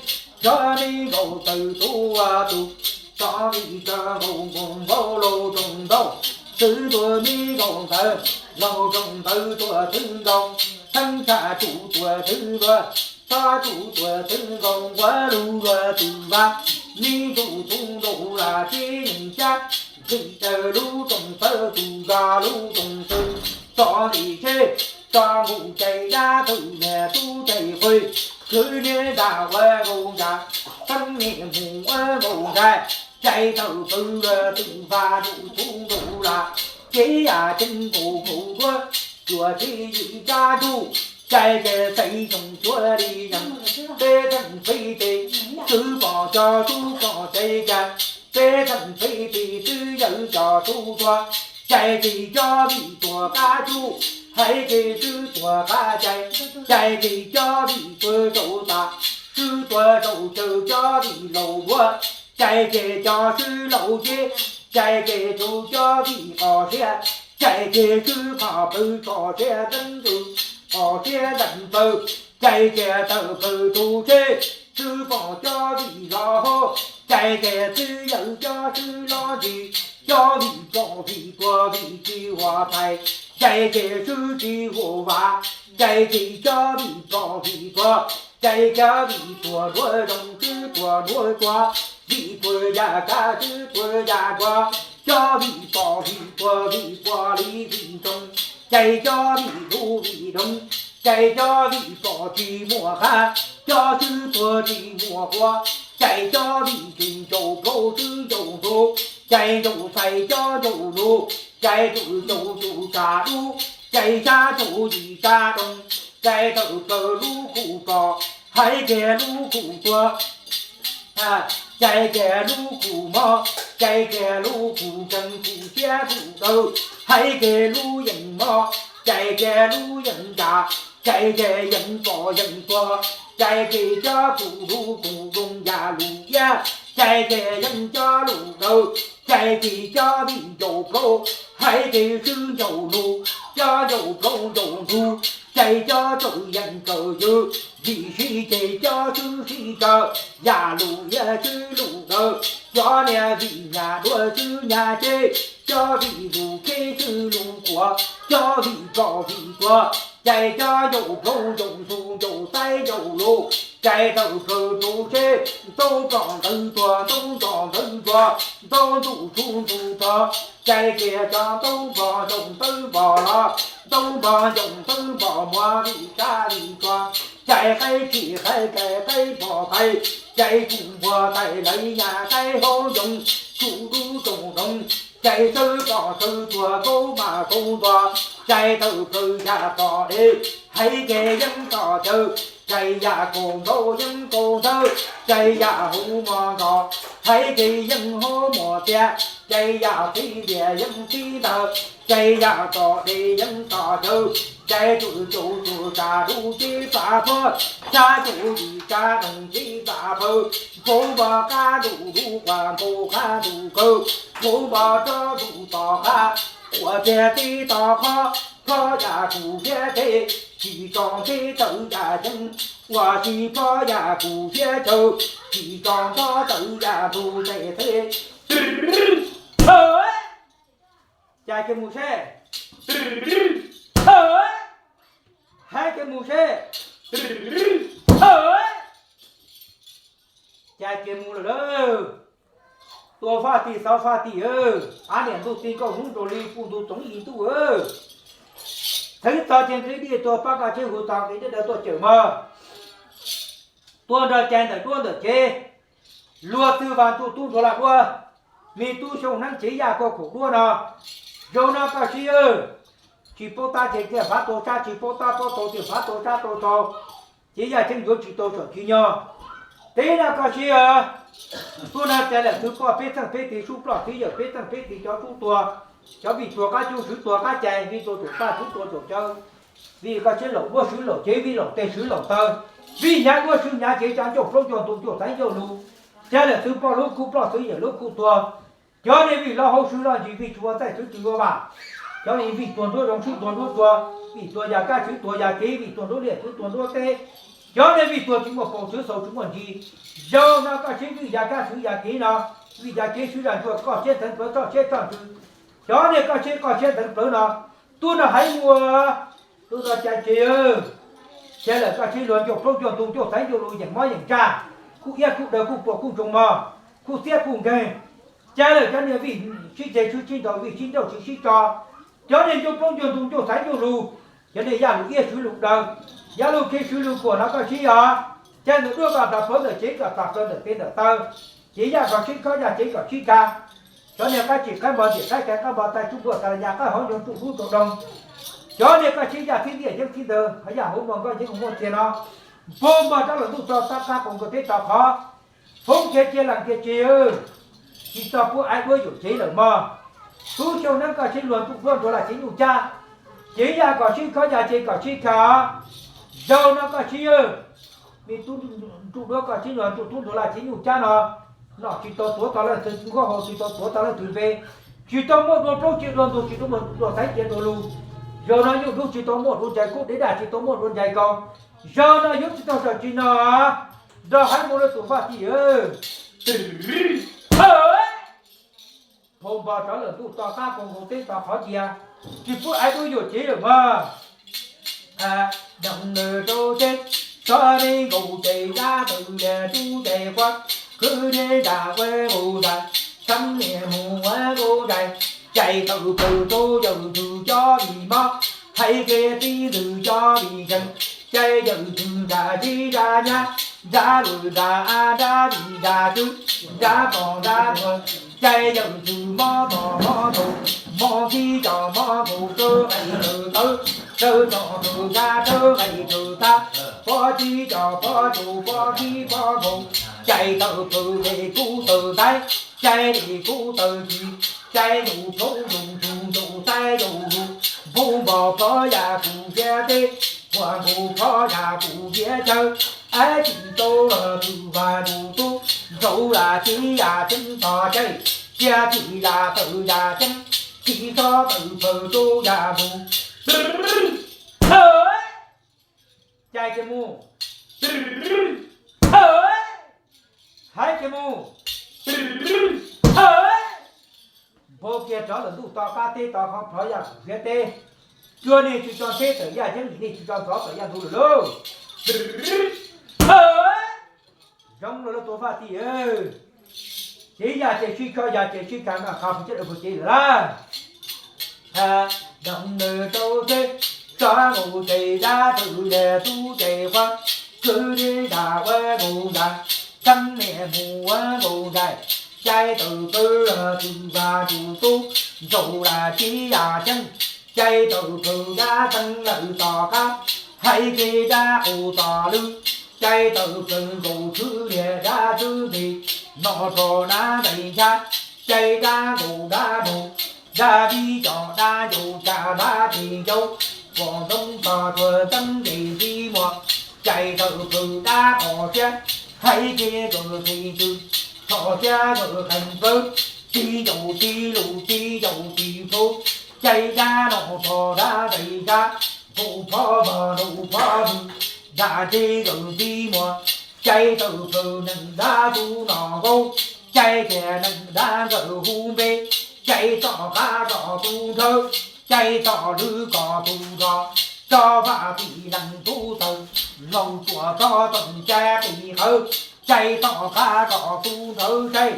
tsob me nkaus tawm tuaj tus, tsob vim tso nkaus nkaus npaum laug rooj ntaub, xwb tuaj me nkaus ntawd, laug rooj ntawd tuaj xwb nkaus, theeb tshaj tsuj tuaj xwb nkaus, tsob tsuj tuaj xwb nkaus, nquab lug luag twm vaj, me ntsuj tub nraug lam tib neeg cab, vim daws lub rooj txawv tus zog lub rooj txwv, tsob vim tsheb, tsob nqus cai dab twm niag tub cai qhuav, khwv niag nram ua nkaus nram, teeb niag mus ua nkaus nram, cai tawm pw luag twm vaj ntuj tub nraug lam, kev yam ceeb nkaus nkaus duab, cuag tib yim cab ntsuj, cai ces xaiv xyoo cuab li yees, peb theej pib tis, xwb pom cov tub pom cai cas, peb theej pib tis twb yawm cov tub tuag, cai ces cov vim tuag qab tsuj, hais ces twb tuag qab cai, cai ces cov vim tuag rau tas, twb tuag rau tsawv cov vim laus duab, cai ces cov swb laus ceb, cai ces rau cov vim qos siab, cai ces swb qhov pw tso siab teeb ntws, pom siab tawm plaws, cais kiag tawm plaws tus tsheb, xwb pom cov vij los hov, cais kiag xwb yawm cov xwb los ntsis, cov vij pom vij tuag vij tsis huam phais, cais kiag xwb tsis huam vam, cais kiag cov vij pom vij tuag, cais cov vij tuag nruab zoov xwb tuag nruab tsuag, vij tuag yam kav xwb tuag yam nruab, cov vij pom vij tuag vij pom li vij ntsoov, cais cov vij luv vij doov, cais cov vij pom tsis muaj qab, cov xwb tuag tsis muaj qua, cais cov vij tsis ncaus plaub xwb ncaus ntug, cais ncaus xais cov ncaus lug, cais tus ncaus tus tsa dub, cais xya tus yim tsa doog, cais tawm plaws lub khuj tso, hais kiag lub khuj tuag, cais kiag lub khuj mob, cais kiag lub khuj nkeeg khuj siab khuj daw, hais kiag lub yeej mob, cais kiag lub yeej nca, cais kiag yeej pom yeej tuag, cais kiag cov khuj lub khuj zoo yam lus iab, cais kiag yeej cov lus daw, cais kiag cov vij ncaus plaub, hais kiag xwb ncaus lug, cov ncaus plaub ncaus ntug, cais cov txawj yeej txawj ywg, vij sib ceg cov xwb sib tsaws, yam lus iab xwb lus daw, cov niag vij nyas duab xwb nyas ceg, cov vij lus khib xwb lus khuam, cov vij pom vij tuag, cais cov ncaus plaub ncaus ntug ncaus xaiv ncaus lug, cais tawm plaws tus tsheb, ntaub nrog ntawv tuag ntaub nrog ntawv tuag, ntaub ntuj tsuj ntuj tog, cais kiag cov ntaub npog ncaus ntawv npog los, ntaub npog ncaus ntawv npog muag vij sab vij tsuag, cais qaib tsim qaib cais qaib npog qais, cais tsuj npuag tais lawv nyas qaib hauv ncoov, tsuj dub tsoom doog, cais sawv kom sawv tuag kaub mas kaub ntuag, cais tawm plaws yam tom dev, hais kiag yeeb tom cawv, cais yam kaus ntaub yeeb kaus ntawv, cais yam hauv mos nkaus, hais kiag yeeb hauv mos tiag, cais yam txhib diav yeeb txhib ntawv, cais yam tom dev yeeb tom cawv, cais tus caum tus tsa dub txib tsa phuab, tsa caum yim tsa doog txib tsa phaw, npau npog qab ntuj dub quas npau qab ntuj kawg, npau npog tsob ntuj tom qab, quas tiag tib tom qhob, qhob yam kuv hiab teb, tsis tso ntxheb tawm yam yeeb, uas tsis phob yam kuv hiab caw, tsis tso ntxhob tawm yam ntug tes teb. Cais kiag mus seb. Hais kiag mus seb. Cais kiag mus lawm lauj. Tua faj tim xov faj tim, ab niam ntuj txij nkauj hnub nraug li puj ntug txoov yim ntuj. Txheeb txog ces nqi diaj tuag pab koj tsheb hu txog nqi dawb daws tuaj cawm mog. Tuaj nrog cais ntawm duab ntawm cev, luag twg vas ntuj tub nrog laj duab, me tub xyoo hneeb cev yaj koj khaum duab no. Zaum no koj sib, tsis paub tab ces tias nphav tau sab, tsis paub tab paub tau tias nphav tau sab tau tau, ces yaj ceeb yuav tsis tau tsom tsis nyog. Teb no koj sib, tuaj no cais lawm twb poj peb txheej peb tig sub ploj txwv yawm peb txheej peb tig cov sub tuag, cov vij tuag qab cub swv tuag qab cais, vij tuag tsaum paj swv tuag tsaum cawv, vij koj sib laum duab swv laum cev, vij laum teg swv laum taw, vij hnyav duab swv hnyav cev, cov ncauj plaub ncauj ntug ncauj xaiv ncauj lus, cais lawm twb poj lub khuj ploj txwv yawm lub khuj tuag. Cov niag vij loj hauv swv loj ntsis, vij tsis ua txaij swv tsis ua vam, cov niag vij tuag nruab zoov swv tuag nruab tsuag, vij tuag yam kab swv tuag yam kev, vij tuag nruab liaj swv tuag nruab teb, cov niag vij tuag tsis muaj paus swv xaus tsis muaj ntsis. Zaum no koj sib vij yam kab swv yam kev no, vij yam kev swv yam ntsuag koj siab nteev plawv txoj siab txoj ntsws. Cov niag koj sib koj siab nteev plawv no, tuaj no haiv mus, tuaj no cais ces, cais lawm koj sib luag ncauj plaub ncauj ntug ncauj xaiv ncauj lus yeem mob yeem ntsaj, khuj iab khuj daw khuj pua khuj ntsoog mog, khuj txiab khuj nkeeg. Cais lawm cov niag vij sib ceg swv sib nraus vij sib nrauj swv sib tso, cov niag ncauj plaub ncauj ntug ncauj xaiv ncauj lus, cov niag yaj lus iab swv lus daw, yaj lus khiv swv lus kuam no koj sib os. Cais ntawm duab kom tawm plaws ntawm cev kom tawm plaws ntawm tes ntawm taw, cev yaj kom sib khob yaj cev kom sib ka. Cov niag qaib tsim qaib npog ntxim qaib cais qaib npog tais tsuj npuag tas yam qaib hauv nyoog tsuj dub tsuj doog. Cov niag koj sib yaj txhib ntiaj yeeb txhib ntawd, yaj hauv npog nkoj yeeb muaj txiag no, npau npog rab lawm ntuj tso tab qab qaum nkaus teb tso qhov, foob kiag cia lees kiag ces, tsis txog puab aiv duab yuam cev lawm mog. Tub xyoo neeb koj sib luag ntsuj duab nrug laj cev nyuj cab, cev yaj kom sib khob yaj cev kom sib ka. Zaum no koj sib, me tub ntsuj duab koj sib luag ntsuj tub nrug laj cev nyuj cab no, nom tsis tau tuav tau leej twg nkuaj hau, tsis tau tuav tau leej twg npe, tsis tau muaj dua plaub cia dua ntug, tsis tau muaj dua xaiv cia dua lug. Zaum no nyuj dub tsis tau muaj dua ntsais kub, dej daj tsis tau muaj dua ntsais kaus. Zaum no yuav tsis tau sam tsis no, nrog haib mus lawm tus vaj tij. Phoo npo rov lawm ntuj to qab, phoo nkaus teb to qhov cia, tsis pub aiv dub yuam cev lawm mas. Doom nws rau teb, tsob me nkaus ces dab tawm lias tub ces quav, khwb niag nram ua nkaus ntais, txheeb niag mus ua nkaus ntais, cais tawm plaws rau yawm ntxwg cov vim mob, hais kiag tib ntwg cov vim ntseeg, cais yawm ntxwg nram zib nram nyab, nrab lwm nram av nrab vim nram tswb, nrab pom nrab tuag, cais yawm ntxwg mob tom mob nkaus, mob tib cov mob nkaus rau nqaim tawm tawb, rau tom tawm nrab rau nqaim tawm tab, pob tib cov pob tsuas pob tib pob nkaus, cais tawm plaws dej kub tawm ntaib, cais dej kub tawm cis, cais yaus ploob yaus ntug yaus taib yaus lug, npoo npos plhob yam kuv ntiav teb, puag nkaus plhob yam kuv ntiav chaw, aib tsis tau los txwm vaj ntuj tub, ntsauv yam tib yam tseeb tos caij, cia txwm yam tawm yam tseeb, tsis txhob tawm plaws rau yam ntug. Cais kiag mus. Haib kiag mus. Npau kiag rov lawm ntuj to qab teb to qhov plhob yam kuv ntiav teb, cuag nej tsis tso teb tawm yaj ceeb, nej tsis tso ntxov tawm yaj ntug lawm lauj. Zoo lawm lauj tus vaj tij. Ces yaj ces sib kho, yaj ces sib kho mas qhov pug ceb dawm pug cev lawm lauj. Doom nws rau teb, tsob nkaus ces dab tawm lias tub ces quav, khwb niag nram ua nkaus ntais, txheeb niag mus ua nkaus ntais, cais tawm plaws los txwm vaj ntuj tub, ntsauv yam tib yam tseeb, cais tawm plaws dab teeg lawm tom qab, hais kiag dab qus tom lw, cais tawm plaws nkaus khwb niag dab tswb ntxig, nom rog dab ntais nchab, cais dab nkaus dab nug, dab vib cov dab yaus caj dab tes ncaub, pom ntxoov tog tuag txeeb ntes ntsib muag, cais tawm plaws dab qos siab, hais kiag nkawd qhis ntws, txhos siab nkawd qees plawv, tib yaus tib lus tib yaus tib plhu, cais dab nom rog dab ntais nchab, nkaus plhob vog nkaus plhob vwg, dab tes nkawd ntsib muag, cais tawm plaws neeg dab tub nom nkaub, cais kiag neeg dab nkawd hu npe, cais tom qab kom tus nthawv, cais tom lwm kom tus nrog, tso vaj tim leej tub taw, laus tsuam txhob toom cais qis qawv, cais tom qab kom tus nthawv saib,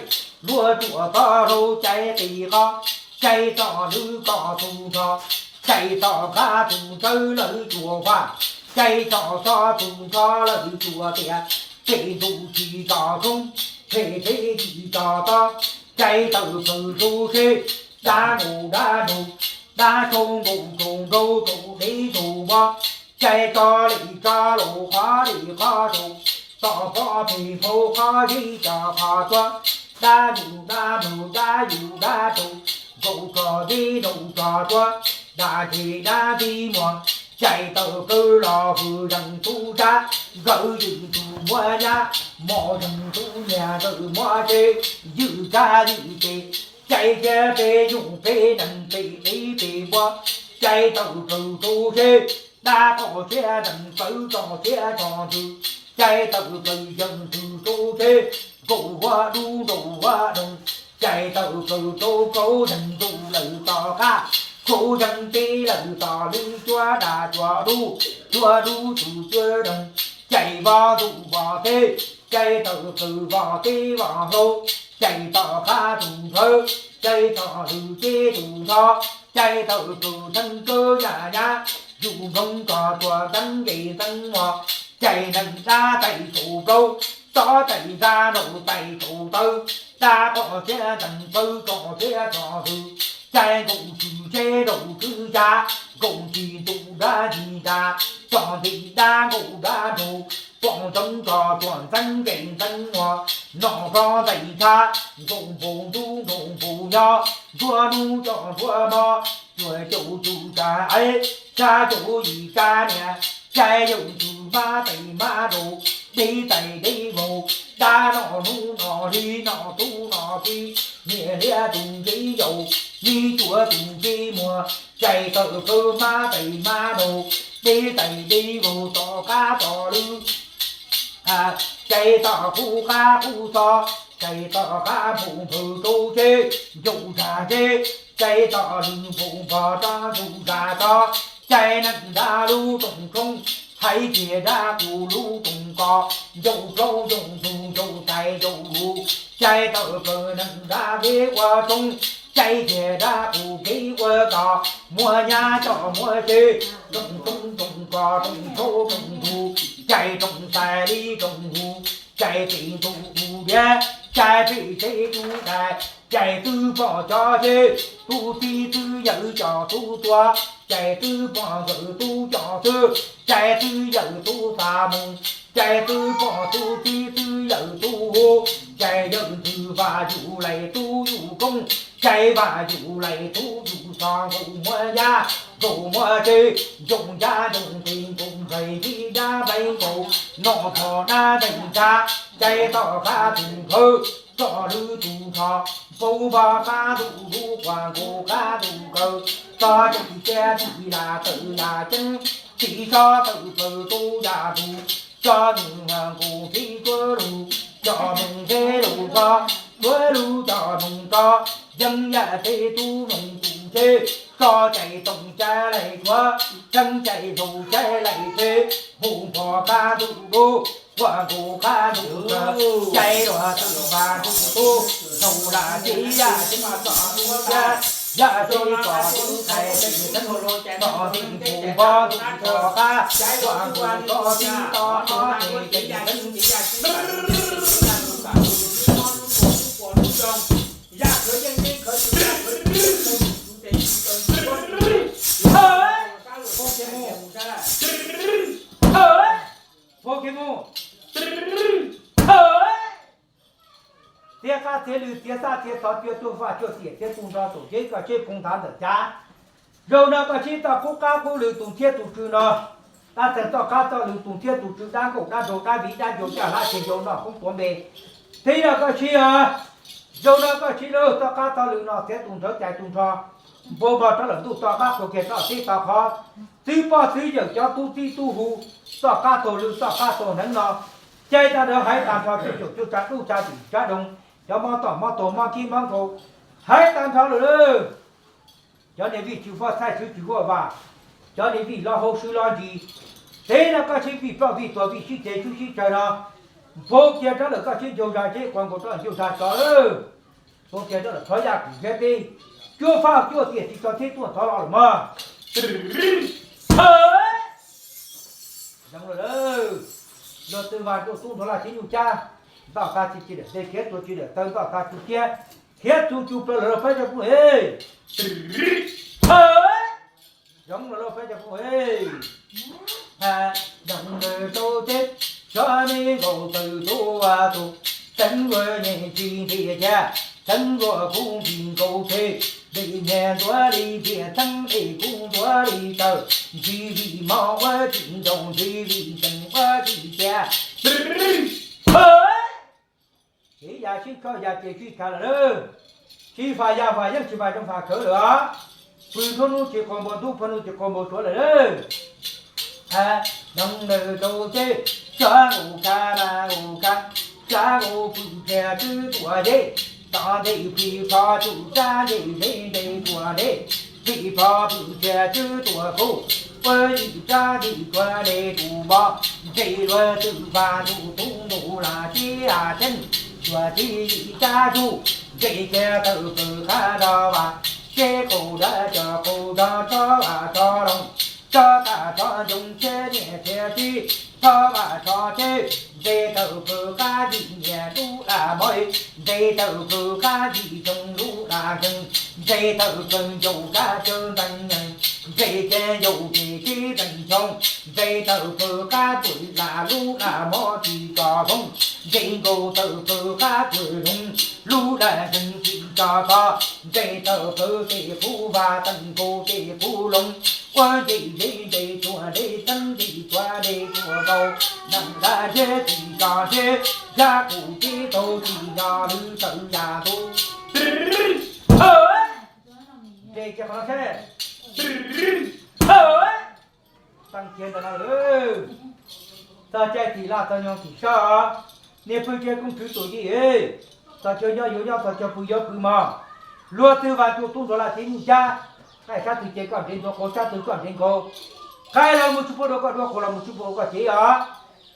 luag tsuam txhob hlau cais qis qo, cais tom lwm kom tus nrog, cais tom qab tus nthawv lawv tsuam vaj, cais tom txhob tus nrog lawv tsuam tias, phem ntuj tsis tso tshoob, phem teb tsis tso tob, cais tawm plaws rau seb, dab nkaus dab nug, dab tsau nkaus tsau nraug tsau dev tsau mog, cais tso li tso laus qhov li qhov tsau, tom pob peg nphau qhov zeb cov qhov tuab, dab yus dab nug dab yus dab tsau, nkaus tso deb nraug tso tuab, dab tseg dab ntsib muag, cais tawm plaws los hwm zeeg tub sab, nkawd ywm ntug muab nyab, mos zeeg tub nyiag nkawd muab tsev, ywm sab ywm tes, cais kiag peb nyuj peb nees peb dev peb npua, cais tawm plaws rau seb, dab qos siab zeeg plawv tso siab tso ntsws, cais tawm plaws yeej ntsws rau seb, nkaus huab dub nraug huab doog, cais tawm plaws rau khaub zeeg ntuj lawm tom qab, khaub zeeg teb lawm tom lwm cuab dab cuab dub, cuab dub txwv cuab doog, cais vog ntuj vog teb, cais tawm plaws vog teb vog hlau, cais tom qab tus nthawv, cais tom lwm teb tus nrog, cais tawm plaws theej kawg yam nyab, yus nploog koj tuag teeb nce teeb muag, cais neeg dab tais tsaus plaub, tsob tais nrab nraug tais tsaus taw, dab qos siab zeeg plawv tso siab tso ntsws, cais nkaus tswm tsheb nraug tswb ntsab, nkaus ntsis ntuj dab ntsis ntsab, tso nti dab nkaus dab nraug, pom ntxoov koj tuag ntxeeb nce ntxeeb muag, nom rog ntais nchab, nkaus npau ntub nraug npau nyob, nruab hnub tso nruab hmo, cuaj caum cuj tsa aiv, xya caum yim tsa niam, cais yawm ntxwg mab tais mab nraug, deb tais deb vaug, dab nom hnub nom hli nom tub nom ki, niam hliav tus ntsej yaus, me cuab tus ntsej muag, Cais tawm plaws hmab tais hmab nug, dib tais dib vug tom qab tom lwm. Cais tom qub qab qub txog, cais tom qab npum nphaws rau tsheb, ncaum zag tsheb, cais tom lwm npum npog rov ncaum zag tog, cais nees nrab lub rooj tshoob, hais tias dab qus lub rooj kos, ncaum plaub ncaum ntug ncaum tais ncaum lus, cais tawm plaws nees nrab kev ua tshoob, cais tias dab qus kev ua kos, muab nyab coj muab tsheb, rooj tshoob rooj kos rooj tshoob rooj ntug, cais rooj xais li rooj hus, cais pem ntuj mus diav, cais pem tsev tub dais, cais twb pom cov tsheb, tub txib twb yawm coj tub tuag, cais twb pom nkawm tub coj xwb, cais twb yawm tub xa mus, cais twb pom tub txib twb yawm tub hu, cais yawm ntxwg vam yus laim tub yus koob, cais vam yus laim tub yus txog nkaus muab nyab, nkaus muab tsheb, ncaum ncab ncaum nqis nkaus nplaig vij dab nplaig nkaus, nom phom dab nplaig ntsab, cais tom qab tus nkhawv, txoj lwm tus nrho, npau npog qab ntuj lub quas nkaus qab ntuj kaw, txog tseem cia txij lam tawm lam ceeb, txiv sob tawm plaws rau yam ntug, coj nws nkaus txiv cuab lug, coj noog teb lug tso, cuab lug coj noog tso, yeeb yam teb tub noog tus tsheb, tso cais toom cais laim cuav, tseeb cais nraug cais laim tsheb, npau npog qab ntuj lub, quas nkaus qab ntuj kaw, cais luag txwm vas ntuj tub, nraug lam txiv yam txiv txom tub yab, yam txiv txom tub qais txiv txeeb, txom txiv npau npog ntuj txog qab, quas nkaus txoj txiv txom tub ces txiv txeeb. Thawj, thawj, thawj, txiav qab txiav lw, txiav xab txiav xov, txiav tuaj vaj tuaj tiam, txiav tu nrho saum tsev, koj tsev phoov nthav ntawm cav. Zaum no koj tsev txoj qub qab qub lwm tus ntxhiab tus tswv no, tab txawm txoj qab txoj lwm tus ntxhiab tus tswv, dab nkaum dab nraug dab viv dab ncaus caj hlab teg ncau noj koob tuav npe. Tib no koj tsev os, zaum no koj tsev lawm txoj qab txoj lwm no txiav tu nrho cais tu nrho, npau npog rov lawm ntuj toj qab qhuav kiag roj teb tau qhov, txwv poj txwv yawm cov tub txib tub hu, txoj qab taug lw txoj qab taug hneev no, cais tag nrho hais tag nrho cuaj caum cuaj tsa dub tsa dim tsa doog, cov mob tom mob taug mob kib mob nkaus, hais tag nrho lawm lawm. Cov niag vij tswv foj txhaij tswv tswv huaj vam, cov niag vij loj hauv swb loj ntsis, teb no koj tsev vij ploj vij tuag vij sib ceg sib sib tsawg no, npau kiag rov lawm koj tsev ncaug zag tsev quas nkaus roj ncaug zag tso lawm. Npau kiag rov lawm thov yaj kum ntiab teb, cuaj fab cuaj tiam tsis tso txhiab tuaj thov los lawm mog. Zoo lawm, luag twb vas ntuj tub nrho laj tsev nyuj cab, ntoj tag tsis tsis dawm nte khiav tuag tsis dawm taw, ntoj tag tsis khiav, khiav txug tsus plaws lawm lauj peb cov phooj ywg. Zoo lawm lauj peb cov phooj ywg. Doog ntawm rau teb, xyov me nkaus tawm tuaj tus, teeb luag nyeem tsis ntiag cas, teeb luag kuj npis nkaus tsheb, dej nyiag ntuav li ntiag teeb dej kuj ntuav li taw, ntsib vij mob ua tsis ncaus, ntsib vij tseem ua tsis cia. Kev ya sib kho ya ces sib khav lawm lawm, sib faj ya faj yeej tsis faj zoo faj khawv lawm os. Pw nruab hnub tsis qaug npau ntub, pw hnub tsis qaug npau suav lawm lawm. Doog ntawm rau teb, xyov nkaus khav mas nkaus khav, xyov nkaus pw tshiab tswb tuam deb, tom ntej plig plho tswb tsab ntej deb ntej tuam deb, plig plho pw tshiab tswb tuam kuj, ua yim tsab ntej tuam deb tus mos, ntse luag twm vaj ntuj tub ntuj lam tib a tseeb, yuav tib yim tsab ntsuj, ntse kiag tawm pwg qab nrog vas, seb qaug dab cov qaug nrog tso vam tso loog, tso tam tso ntsoov tshiab niam tshiab txiv, tso vam tso tsev, ntse tawm pwg qab yim niam lub lam mos, ntse tawm pwg qab yim tsoom lub lam nkeeg, ntse tawm pwg ncaus qab tsawg ntees, ntse kiag ncaus ces tib ntees nchoo, ntse tawm pwg qab tuam lam lub lam mos tsis tso voog, ntse nkaus tawm pwg qab tuam loog, lub lam nkeeg tsis tso txog, ntse tawm pwg ces qub vaj teem nkaus ces qub loog, ua ntse ntse ntse tuam deb teeb ntse tuam deb tuam nkaus, nees dab ntshiab tsis tso ntshiab, yaj kuj tib taug tsis nyo lwm tawm yam ntuj. Ntse kiag qhov no seb. Tag kiag ntawm no lawm. Txog caij tim laj txog nyoog tim sab, niag pw tseg koob tswv tus yij, txog caij nyob yuav nyob, txog caij pw yuav pw mog. Luag twg vas tsuj tub nrov laj tib nuj cab, qaij sab twg ces koj nrhiav nrov, qaug sab twg koj nrhiav nkaug. Qaij los mus tsis pub dua koj dua, qaug los mus tsis pub dua koj cev os.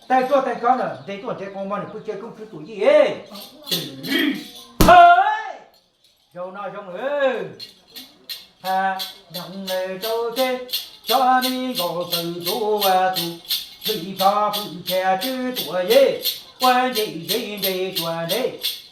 Tag tuaj tag kov na, nres tuaj nres qaug mog, niag pw tseg koob tswv tus yij. Zaum no zoo lawm. Nyob rau teb, cov me nkaus tawm tuaj tus, vim txhob pw tseg tswb tuam yej, ua nce zeb nce tuam nte,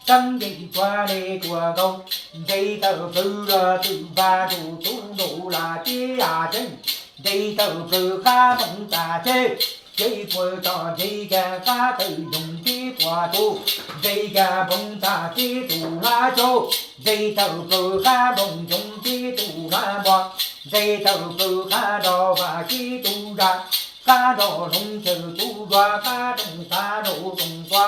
teeb nce tuam nte tuam nkaus, nce tawm plaws los twm npaj nrug tub nrug lam tib yam tseeb, nce tawm plaws qab moos tas tseg, ces puas tsom nce kiag qab tawm nyoog tib puas tus, nce kiag npoo tas tib tus hlab tsaug, nce tawm plaws qab npoo nyoog tib tus hlab npua, nce tawm plaws qab nrog vaj tib tug zaj, qab nrog hloov chaw tub zag, qab rooj qab nrog rooj tua,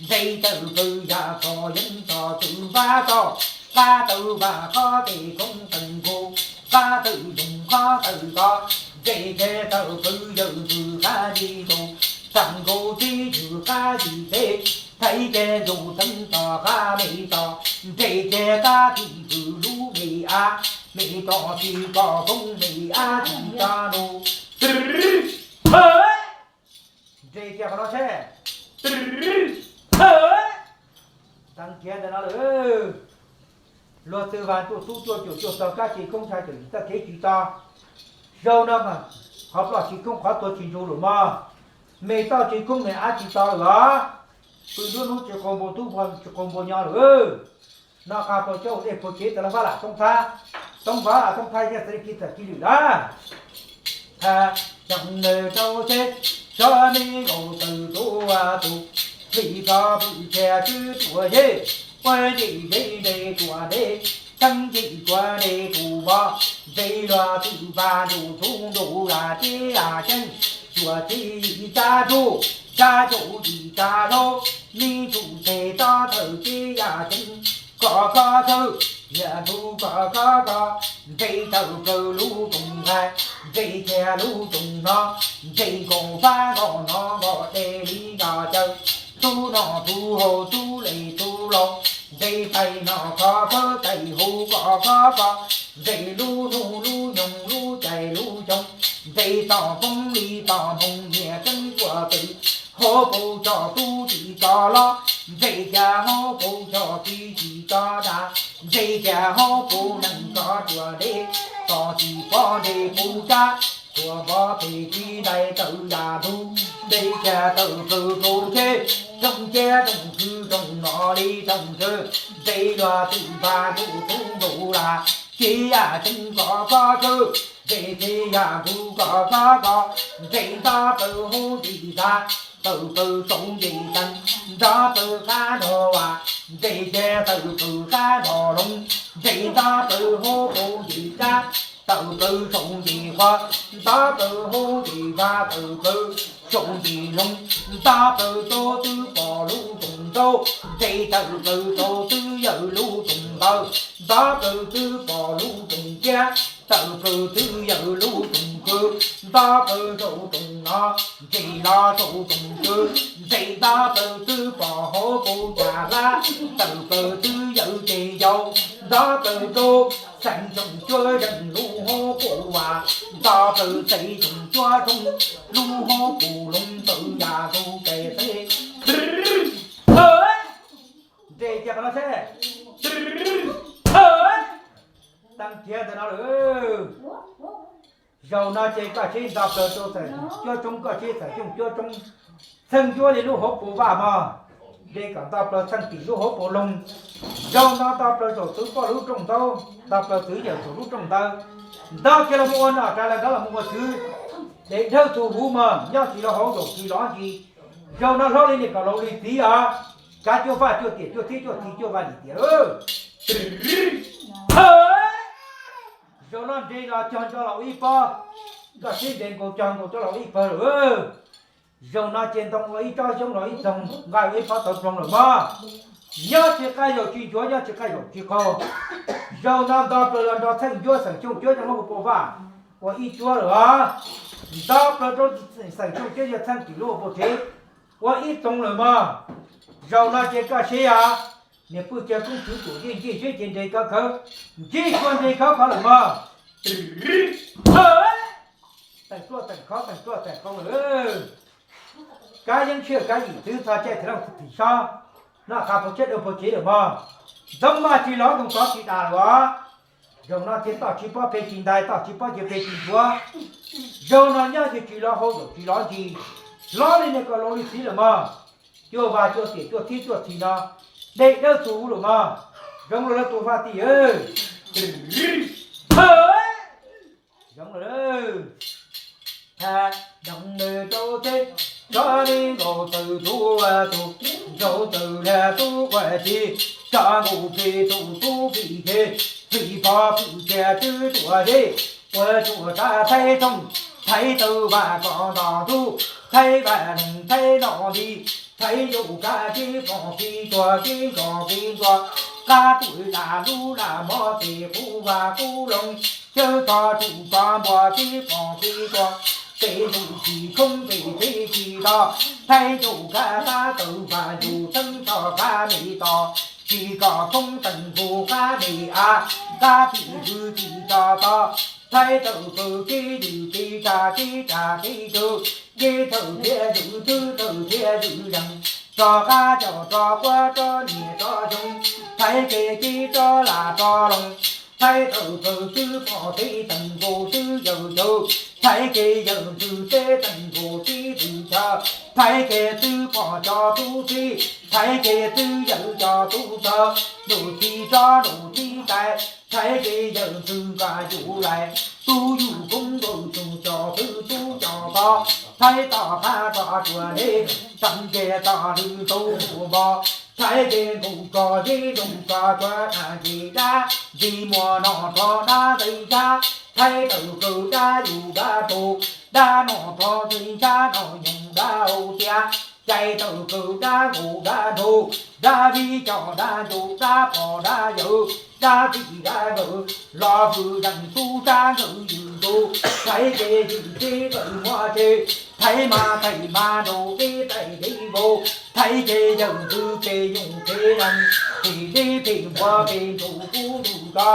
nce tawm plaws yam txhos yeeb txhos twm npab txog, qab tawm vaj qhov tej khoob teem nkaus, qab tawm nyoog qhov tawm tod, nce kiag tawm plaws yawm ntxwv qab yig nkaus, txaj nkaus tib ywg qab yig teb, thaiv kiag nkaus teeb tog qab me tog, nce kiag qab tim ntxwv lub me av, me tog tim koj koob me av tim tag nus. Nres kiag qhov no seb. Tag kiag ntawm no lawm. Luag twg vas tsuj tub cuaj cuam cuaj tog kab tsis khoob ntshai cuam yim txoj kev tsis to. Zaum no qhov ploj tsis khoob qhov tuag tsis ntsug lawm mog. Me toj tsis khoob me av tsis to lawm os. Pw nruab hnub tsis qaug npua tub tsis qaug npua nyo lawm. Noj qab pua coj dej pua kev tas los vaj lam toob thab, toob vaj lam toob thab yeej xav li kiv txam kiv lwm lawm. Tha, cov neeg rau teb, cov me nkaus tawm tuaj tus, vim txhob pw tseg tswb tuam yej, ua nce zeb nce tuam nte, teeb nce tuam nte tus npua, nce luag twm npaj nrug tub nrug lam tib yam tseeb, cuam txij yim tsab ntsuj, tsab ntsuj yim tsab hlob, me ntsuj tes rov thawm tib yam tseeb, koj koj kawg, yam ntug koj koj koj, nce tawm plaws lub rooj nqaij, nce kiag lub rooj no, nce nkaus fab nkaus no nkaus dej li nkaus caw, tub noj tub haus tub le tub laus, nce tais noj khov khawb tais haus koj koj koj, nce lub hnub lub nyoog lub caij lub xyoo, nce tom foob li tom moos nyias tseeb quaj twm, hauv paus cog tub tsis tso loj, nce kiag hauv paus cog txiv tsis tso dag, nce kiag hauv paus neeg tso ruam dej, txom txim pob ntseg puv tsab, khuam npov pem txiv ntais tawm yam ntug, nce kiag tawm plaws rau tsheb, rooj tsheb rooj khw rooj no li rooj tsawg, nce luag twm npaj nrug tub nrug lam, tib yam tseeb koj koj kawg, nce tib yam ntug koj koj koj, nce nto plaws hauv ntim zag, tawm plaws saum ntim teeg, nto plaws qab nrog vas, nce kiag tawm plaws qab nrog hloov, nce nto plaws hauv paus ntim tsab, tawm plaws saum ntim qhov, nto plaws hauv ntim vas, tawm plaws saum ntim hloov, nto plaws rau twb pom lub rooj ntaub, nce tawm plaws rau twb yawm lub rooj ntawd, nto plaws twb pom lub rooj ciab, tawm plaws twb yawm lub rooj kawg, nto plaws saum rooj no, nce los saum rooj kawg, nce nto plaws twb pom hauv paus cas hlab, tawm plaws twb yawm ces yau, nto plaws rau xeev tsoom cuab zeeg lub hauv paus vas, nto plaws xeev tsoom cuab zoov lub hauv paus loog tawm yam ntug pem teb. Nres kiag qhov no seb. Tag kiag ntawm no lawm. Zaum no ces koj tsheb nto plaws rau txawm cuab tsoob, koj tsheb txawm cooj cuab tsoob, txheej cuab li lub hauv paus vaj mog, nres kom nto plaws txheej tim lub hauv paus loog. Zaum no nto plaws saum txwv poj lub rooj ntaub, nto plaws txwv yawm txwv lub rooj ntawd, nto kiag los mus ua nom, ras los nrov los mus ua tswv, dev dawb tug huv mog, nyob tsis rau hauv zaum tsis los ntsis. Zaum no hlob li niam kom laus li txiv os, kav cuaj faj cuaj tiam cuaj txhiab cuaj txhis cuaj vaj yim tiam lawm. Zaum no nres los cog nco los ua ib pob, nkoj sib nres nkaus cog nkaus coj los ua ib pawg lawm. Zaum no ces ntoo ua ib tsob xyoob los ib txoog, nqaij ua ib pob tauv ploog lawm mog. Nyob tsis qab zaum tsis nchuav, nyob tsis qab zaum tsis qaug. Zaum no nto plaws los nrog Txheej Ncuab Xeem Xyooj Cuab cov hlob hu pau vaj ua ib cuab lawm os. Nto plaws rau Xeem Xyooj Cuab yog Txheej Tim lub ua pau tsev ua ib txoos lawm mog. Zaum no ces koj siv os, niam pw cia koob tswv tuam yeej ncej zeb ces nres kov khawv, ntsib tsuag nres khov khov lawm mog. Teem ruaj teem khov, teem ruaj teem qoo lawm. Kab yeeb tshiab kab yim twb txog caij tim looj tim sob, noj qab pau tseb dua pau tsev lawm mog. Ntxoov maj tsis los ntxoov tov tsis dam lawm os. Zaum no ces toj tsis pob pes tsis ntais, toj tsis pob ces pes tsis nchuav. Zaum no nyob ces tsis los hau zaum tsis los ntsis, hlob li niag ko laus li txiv lawm mog. Cuaj vaj cuaj tiam cuaj txhiab cuaj txhis no, dej dawb txuv lawm mog. Zoo lawm lawv tus vaj tij. Zoo lawm. Tha doos nws rau teb, tso li nkaus tawm tub tus, nraud tawm liag tub ua ci, tso nkaus plig tus tub plig ke, plig pov pwm tiag twb tuam deb, ua tsuas rab thaib thooj, thaib tawm vaj kom nto tub, thaib vaj loog thaib nto nti, thaib yau kab tib pom qi tuag tib nto qi ntua, qab tuam lam lub lam mov tes qub vaj qub loog, cawb tso tsuj tso npua tib pom qi tuag, tes ntuj tsis khoob tes teb tsis to, thaib yau kab qab tawm vaj yus teeb tso qab me to, tsis kom khoob teem nkaus qab me av, qab tim hwv tsis tso to, thaib tawm plaws tib ywm tib tsa tib tsa tib tw, tib thawj thiab ywm twb thawj thiab ywm zees, rov qab coj rov quab rov niam rov xyoo, thaib kev tib rov lam rov loog, thaib tawm plaws twb pom tib teem nkaus twb yawm yawg, thaib kev yawm ntxwg teb teem nkaus tib ntxwg chaw, thaib kev twb pom cov tub txib, thaib kev twb yawm cov tub txawg, nraug txiv rov nraug txiv ntais, thaib kev yawm ntxwg nqa yus lais, tub yus koob nkaus tug cov twb tub cov tod, thaib tom qab rov tsuas deb, txeev kev tom lwm ntau tus npo, thaib kev nkaus tso zeb nraug tso tsuav dab ntxim dab, ntxim muas no rov dab ntxim dab, thaib tawm plaws dab yus dab tug, dab no rov ntxim dab no nyoog dab hauv tiag, cais tawm plaws dab nkaus dab nraug, dab vib coj dab ncaus dab pog dab yawg, dab txij dab nkawm, los vwm zeem tub sab nkawm ywm ntug, thaib kev ywm teb nkawm muab tse, thaib mas thaij mas nraug deb thaij deb vau, thaib kev yawm ntxwg pes nyuj pes nees, pes deb pes npua pes ntsuj kub ntsuj ko,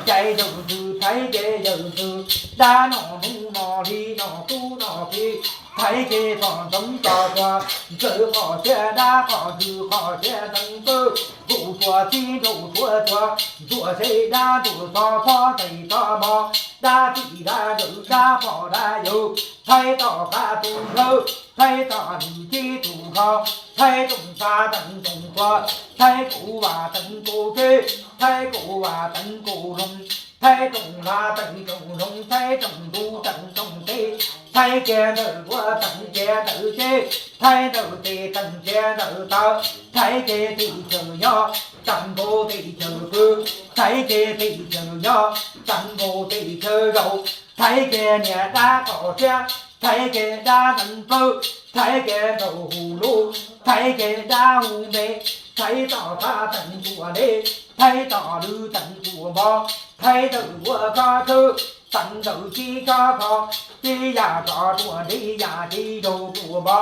cais yawm ntxwg thaib kev yawm ntxwg, dab no hnub no hli no tub no plig, thaib kev txom ntxoov txom tuag, ntxawm qhov siab dab qhov ntxwg qhov siab ntxeev pawg, nkaus tsuas txib nraug tsuav tsuag, ntxuav seb dab ntxuav txhob txhob ntes txhob mog, dab txij dab nkawm dab pog dab yawg, thaib tom qab tus nplawg, thaib tom lwm tib tus nqho, thaib rooj txha teev rooj tuag, thaib kaum vaj teev kaum teb, thaib kaum vaj teev kaum loog, thaib rooj hla teev rooj loog, thaib rooj ntuj teev rooj teb, thaib kiag ntawm duav teev kiag ntawm teb, thaib ntawm tes teev kiag ntawm taw, thaib kiag tim chaw nyob, teev nkaus tim chaw pw, thaib kiag tim chaw nyob, teev nkaus tim chaw zaum, thaib kiag niag dab qhov siab, thaib kiag dab ntxeev pawg, thaib kiag nraug hu lub, thaib kiag dab hu npe, thaib tom qab teev ntsuam deb, thaib tom lwm teev ntsuam npo, thaib tawm duav khob khawb, teev ntawm tib khob kho, tib yam rov ruam tib yam tib nraug ruam npo,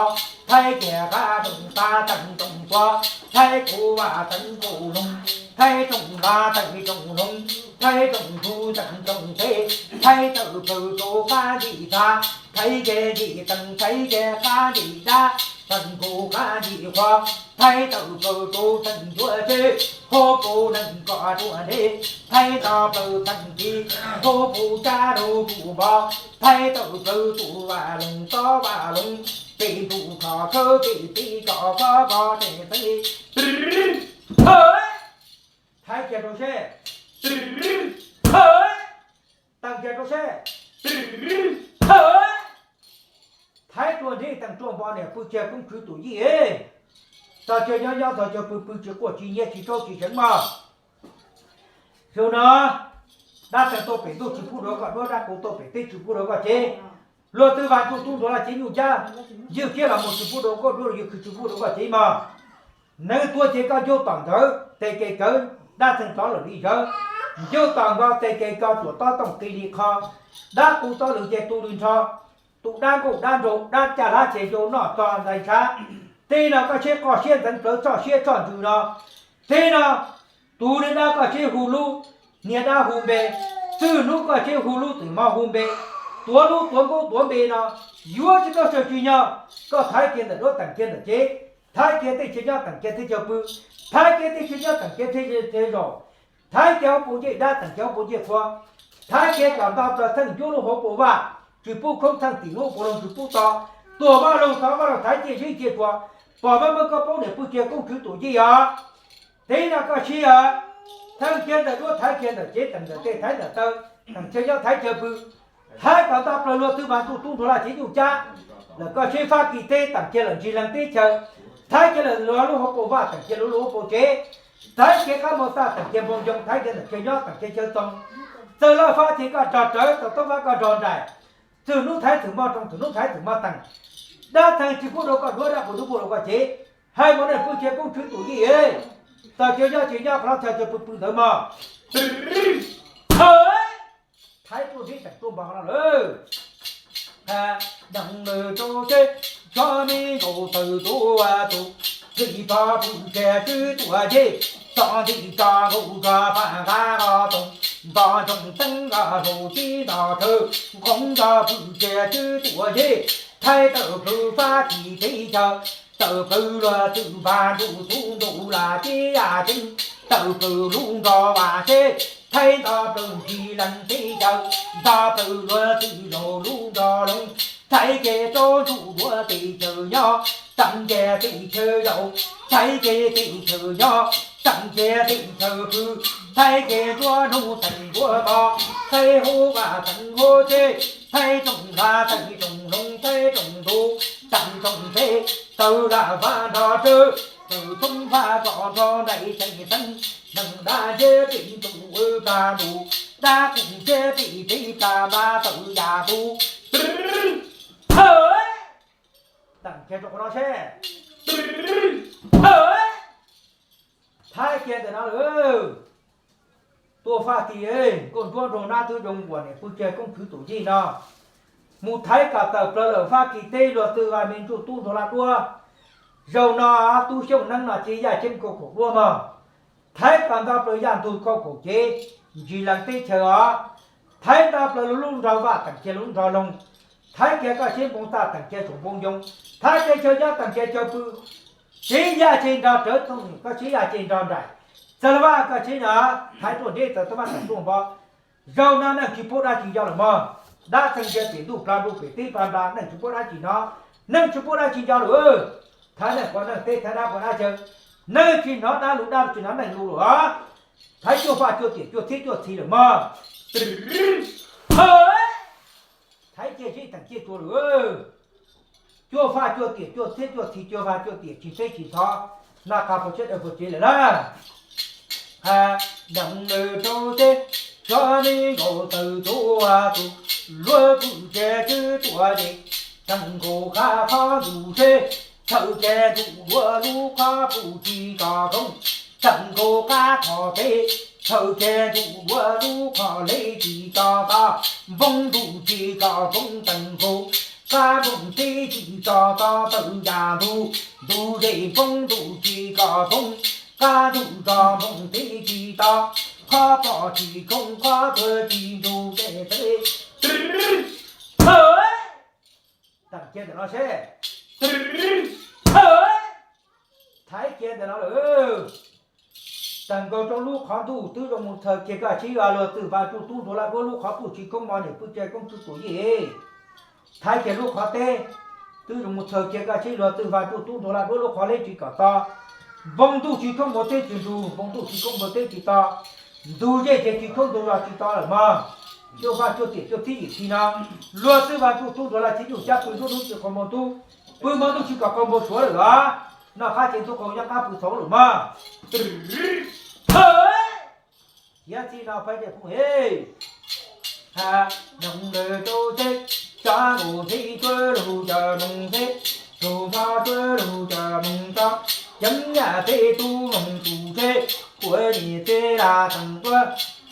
thaib kiag qab rooj txha teev rooj tuag, thaib kaum vaj teev kaum loog, thaib rooj hla teev rooj loog, thaib rooj ntug teev rooj teb, thaib tawm plaws rau qab ntxim txha, thaib kiag ntxim teev thaib kiag qab ntxim dab, teev nkaus qab ntxim qhua, thaib tawm plaws rau teev ncuav teb, huab paug nees kom ruam deb, thaib nto plaws teev tis, huab paug cab rau tus npo, thaib tawm plaws tus vaj loog txob vaj loog, pem ntuj khov khawb pem teb kom khob khob teb teb. Thaib kiag rau seb. Teev kiag rau seb. Thaib rua nreb teev rua npo niam pw kiag koob tswv tus yij. Txog caw nyob nyob, txog caw pw pw, tsis quaj tsis nyiav tsis saub tsis seev mog. Xyoo no dab teev tau pem ntuj tsis pub rau koj duab, dab kaus tau pem teb tsis pub rau koj cev. Luag twb vas ntsuj tub nrog laj cev nyuj ncab, ywj kiab los mus tsis pub rau koj duab, ywj khwv tsis pub rau koj cev mog. Neev tuag ces koj ncuj tom nkawd tes kev kawv, dab txeeg rov lawm li zawv. Ncuj tom nkawd tes kev kawv, tsuam tob tooj qi li qho, dab qus tob lwm ces tu li nrho, tus dab nkuj dab nraug dab caj dab ces ncu noj txog ntais ntshav. Teb no koj seb qoj siab ntxeev plawv, txoj siab txoj ntsws no. Teb no tus niag dab koj seb hu lub, niag dab hu npe, txwj hnub koj seb hu lub twm mo hu npe, tuav lub tuav nkuj tuav npe no, yuav tsis tau sawv tsis nyob. Koj thaiv kiag ntawm duab teem kiag ntawm cev, thaiv kiag tej chaw nyob teem kiag tej chaw pw, thaiv kiag tej chaw nyob teem kiag tej zaum, thaiv kiag hauv paus ncej dab teem kiag hauv paus ncej qhua, thaiv kiag kom nto plaws theej ncuab lub hauv paus vaj, tsis pub khoob theej tim lub paus loog tsis pub to, tuag vaj loog thov vaj loog thaiv ciaj zeb ciaj tsua, pom mab mab koj paub niam pw kiag koob tswv tus yij os. Teb no koj sib os, theej kiag ntawm duab thaiv kiag ntawm cev teem ntawm tej thaiv ntawm taw, teem chaw nyob thaiv chaw pw, thaiv kom nto plaws luag txwv vas ntsuj tub nrog laj cev nyuj cab, lawm koj seb Fab Kis teb teem kiag lawm Ntsis Lees teb chaw, thaiv kiag lawm luag lub hauv paus vaj teem kiag lub lub hauv paus tsev, thaiv kiag qab npoo txaj teem kiag npoo ncoo, thaiv kiag ntawm chaw nyob teem kiag chaw txoos. Txawm laj fab ces koj nrog rawv, txawm tub fab koj nrog nraim, txwj hnub thaiv txwm moj roo, txwj hnub thaiv txwm moj teem. Dab txeeg tsis pub rau koj duab, dab qus tsis pub rau koj cev. Hais mos neej pw kiag koob tswv tus yij, txawm chaw nyob tsis nyob, qhov chaw chaw pw pw ntawd mog. Thaiv tuaj zeb teem tuaj npog no lawm. Deev lawm rau seb, tsob me nkaus tawm tuaj tus, nqis tso pw kiag tswb tuaj yej, tso ntim tso nkaus tso paj nqa qos toom, nto ntsoog teeb nqa hlau tib nto rhawv, nqoos tso pw kiag tswb tuaj yej, thaiv tawm plawg Fab Kis teb chaw, tawm plawg luag txwm vaj ntuj tub ntuj lam tib yam ceeb, tawm plawg lub nrog vaj seb, thaiv nto plawg Ntsis Lees teb chaw, nto plawg luag txwm zaum lub nrog loog, thaiv kiag tsob ntsuj duav teb chaws nyob, teem kiag teb chaws zaum, thaiv kiag teb chaws nyob, teem kiag teb chaws pw, thaiv kiag nruab hnub teem nruab hmo, thaiv hauv vaj teem hauv tsev, thaiv rooj vaj teem rooj loog, thaiv rooj ntuj teem rooj tsev, tawm lam vaj nrog tsawb, tawm toob vaj kom nrog nraim teem teeb, neeg dab ntiab pem ntuj pla ntuj, dab qus ntiab pem teb pla npab tawm yam ntuj. Thawj, teem kiag rau qhov no seb. Thawj, thaiv kiag ntawm no lawm. Tuaj Fab Kis, nkauj ntsuab nraug nab twb zoo npaum niam pw kiag koob tswv tus yij no, mus thaiv kom tawm plaws lawm Fab Kis teb luag txwm vaj me ntsuj tub nrog laj duab. Zaum no tub Xyooj Neeb no ces yaj ceeb khauj khaum duab mog, thaiv kom nto plaws yaj ntug khauj khaum cev, Ntsis Lees teb chaws os, thaiv nto plaws lub nrog vaj teem kiag lub nrog loog, thaiv kiag koj seb npoo txaj teem kiag saum npoo ncoo, thaiv kiag chaw nyob teem kiag chaw pw, tsev yaj tseg nrog rawv txooj, koj seb yaj tseg nrog nraim, txawm vaj koj seb no, thaiv tuaj nreb txawm tub vaj teem tuaj npog. Zaum no neeg tsis paub dab tsi nco lawm mog, dab txeeg kiag pem ntuj pla ntuj pem teb pla npla, neeg tsis paub dab tsi hnov, neeg tsis paub dab tsi nco lawm. Thaiv neeg quav neeg teb, thaiv dab quav dab caw, neeg tsis hnov dab lus, dab tsis hnov neeg lus lawm os. Thaiv cuaj faj cuaj tiam cuaj txhiab cuaj txhis lawm mog. Thaiv ciaj zeb teem ciaj tsua lawm. Cuaj faj cuaj tiam cuaj txhiab cuaj txhis, cuaj faj cuaj tiam tsis teb tsis ntxhov, noj qab pua tshiab dawb pua tsev lawm na. Deev lawm rau seb, tsob me nkaus tawm tuaj tus, luag pw kiag tswb tuaj yej, tseem nkaus qab qhov ntug seb, txhawm kiag ntug dua lub qhov pum tsis tso koob, tseem nkaus qab qhov teb, txhawm kiag ntug dua lub qhov le tsis tso to, npoo ntuj tsis tso koob, tseem nkaus qab npoo teb tsis tso to, tawm yam ntug, ntug zem npoo ntuj tsis tso koob, qab ntug tso npoo teb tsis to, qhov pom tsis koob, qhov tuag tsis ntug zem teb. Teem kiag ntawm no seb. Thaiv kiag ntawm no lawm. Teem nkaus rau lub qhov ntuj twb zoo mus txhaws kiag koj sib luag txwm vaj ntsuj tub nrog laj duab lub qhov pum tsis koob mog, niam pw kiag koob tswv tus yij. Thaiv kiag lub qhov teb twb zoo mus txhaws kiag koj sib luag txwm vaj ntsuj tub nrog laj duab lub qhov le tsis kom to, npoo ntuj tsis koob npoo teb tsis ntug, npoo ntuj tsis koob npoo teb tsis to, ntug zej ces tsis koob ntug zos tsis to lawm mog. Cuaj faj cuaj tiam cuaj txhiab yim txhis no, luag txwm vaj ntsuj tub nrog laj txhiab nyuj cab pw nruab hnub tsis qaug npoo tub, pw hmo ntuj tsis kom qaug npoo suav lawm los, noj qab ces ntub qaug nyob qab pw txhaum lawm mog. Yav txij no peb cov phooj ywg, ha, noog lawm rau teb, tsa nkaus teb cuab lug cov noog teb, tug npog cuab lug cov noog tso, Ceev yam tej tub moog tug tsheb, kuv niam txiv lam teem ua,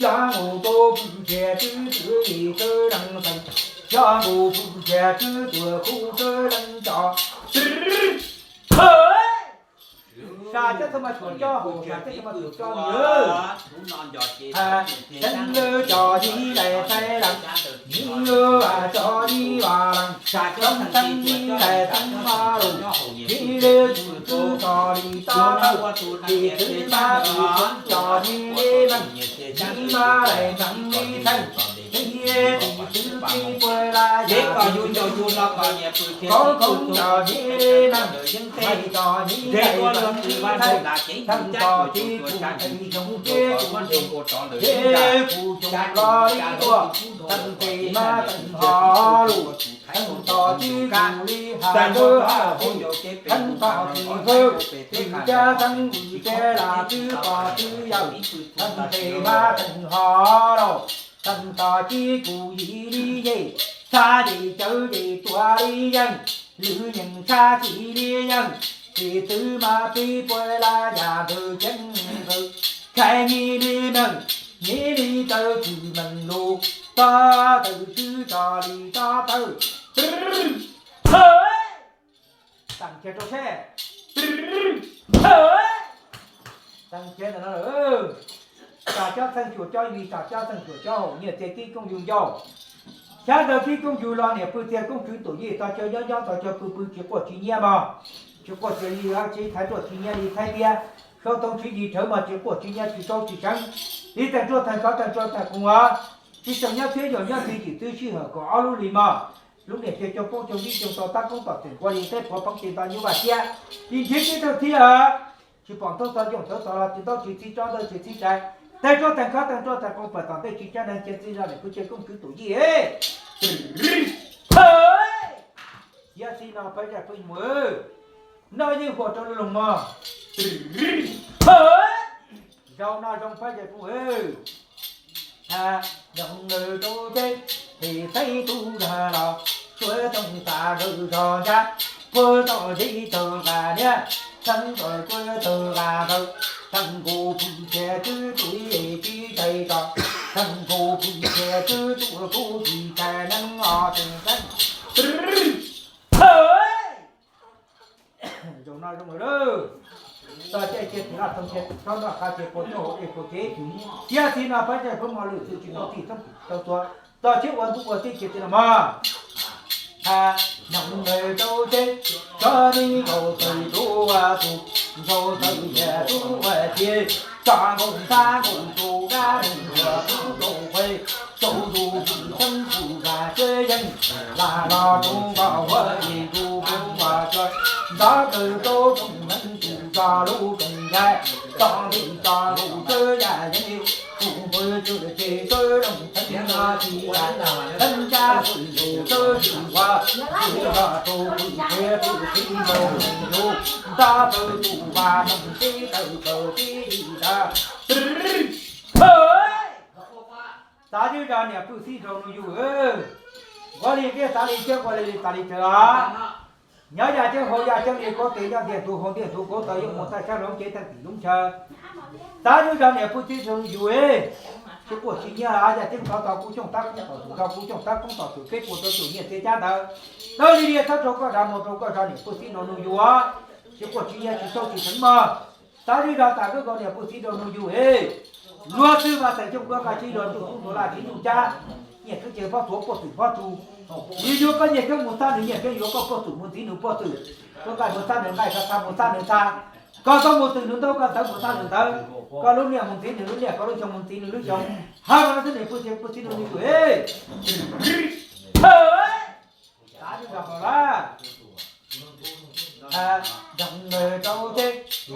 cov nkaus tub pwm nrhiav twb twb yim tub leej teem, cov nkaus pwm nrhiav twb tuam kuv tub leej cov. Sa cov txheej mas suav cov haus, sa cov txheej mas suav cov nyiaj. Teeb lwm cov yim lais txhais leej, yim lwm cov yim vaj leej, teeb teeb yim lais teeb mab lug, yim lwm yus tub txog li tod tawm, tim twb mab tub cov yim li meej, yim mab lais meej li txheej, yim tim twb pib puag laj yam tug yim, koob koob cov yim li meej, meej cov yim lais meej li txheej, theej tog ci kuv nqis zoov ces kuv nqis, ces kuv xyoo los li tuaj, theej tes mab teem ho lug, theej tog ci kuv li has lub haj hwj, theej tog ci hawj, twb cab theej vwm teb lam twb pog twb yawm, theej tes mab teem ho lug, theej tog ci kuv yim li yej, xav ces cawv ces tuav li yeej, lwm yeej xav tsis li yeej, tim twb mas pib puag laj yam ntawd ceev ntawd, khaiv nyiaj li meej, nyiaj li tawv tsis meej lug, tog tawm twb txog li tod tawm. Teem kiag rau seb. Teem kiag ntawm no lawm. Sa cov txheej suav cov yim, sa cov txheej suav cov haus, nyiaj txiag kib koob yus ncauj. Xyab ntawv kib koob yus los niam pw txiag koob tswv tuam yij tog caw nyob nyob tog caw pw pw tsis quaj tsis nyiab mog. Tsis quaj tsis li tsis thaiv ruaj tsis nyiab li thaib tiab. Saub toob tswv yim rhawv mog tsis quaj tsis nyiab tsis saub tsis seev. Ib teeg ruaj teeg khov teeg tsua teeg qoos os. Tsis txawm nyob txhiab yog nyob txhiab yim twb sij hawm kom ob lub li mog. Lub niam txiag coj poob coj vib coj tau tab koob tom txwm nqua li teb puav poob ti nto nyuj vaj thiab. Ib nrhiav tib tawg thiab. Tsis pom ntaub txog yooj tawv txog los tsis ntaub tsis txhib tsob ntawd tsis txhib rais. Teeg ruaj teeg khov teeg tsua teeg qoos pawg tom ntej tsis tsaib neeg cia txij zog niam pw txiag koob tswv tuam yij. Cia txij no peb zaj peb mus, noj yeej huam rau lub loog mog. Zaum no zoo peb zaj peb, zoo nws rau teb, pem teb tub zag los, suav tooj tas zawm zog ncaj, puag tom zeb tawg nqa niab, txheeb tawg kuab tawg nqa ntawd, txheej nkaus pwm txiag twb tuam yij tib tais tso, txheej nkaus pwm txiag twb tuam kuv tib tais neeb os teem teeb. Zaum no zoo lawm. Txog caij cia tus noj txoov cia tus noj qab cia puas txoj hauv dej puas kev. Cia txij no peb caij peb mos lwm txwm tsis tau txij txoob tau tua, txog tsheb ua ntuj ua teb cia txij no mog. Noog nws rau teb, tso ni nkaus tawg tub ua tug, nkaus tawg yam tub ua ci, tso nkaus ntab nkaus tug dab nkaus tub nkaus qe, tsaus ntuj txeeb txeeb tug vam tsev yeej, lam los rau nkaus huab ib tug koob ua tso, ntov kawg rau tsoom neeg tug tso lub koom ncaig, tso nti tso nkaus txawb yam yeej, kuv npawg txawm ces txawb loog theeb no tsis tas, theeb cab txawm zus txawb tsis ua, txawm los rau txawm qhia txawm txib nkaus yus, ntov kawg tug vaj noog teb tawg kawg teb li ntawd. Xav zej zog niam pw txib nraug nus yug, nquag li ntiab xav li thiab nquag li li tas li tsaws os. Nyob yaj ceeb haus yaj ceeb li kaub tes nyob ntiag ntug haus ntiag ntug kauv tau yeej mus txaij sab loob cev theej tim loob ntshaw. Xav zej zog niam pw txib nraug nus yug, tsis quaj tsis nyiaj, yaj ceeb thov txog kuv xyooj tab koob tom txwm, txog kuv xyooj tab koob tom txwm peb puas tau tus nyiaj txiag cab ntawd. Tawb li li txhob rau koj zov mus rau koj zov niam pw txib nraug nus yug os. Tsis quaj tsis nyiaj tsis saub tsis seev mog. Xav zej zog tas koj nkaus niam pw txib nraug nus yug, luag twg mas xeem xyooj dua koj tsis luag tug tub ntuag laj tsis nyuj cab, nyiaj kheeb ces pob txhuv pob txwm pob txwm. Yus yuav koj nyiaj kheeb mus xab nws nyiaj kheeb, yuav koj pob txwm mus ntxiv nws pob txwm. Koj nqaij mus xab nws nqaij, koj txha mus xab nws txha. Koj txhob mus twm nws ntaub, koj ntawv mus xab nws ntawv. Koj lub niaj mus ntxiv nws lub niaj, koj lub xyoo mus ntxiv nws lub xyoo. Hab no xwb niam pw txib nraug nus yug. Xav zej zog lawm. Nrog nws rau teb,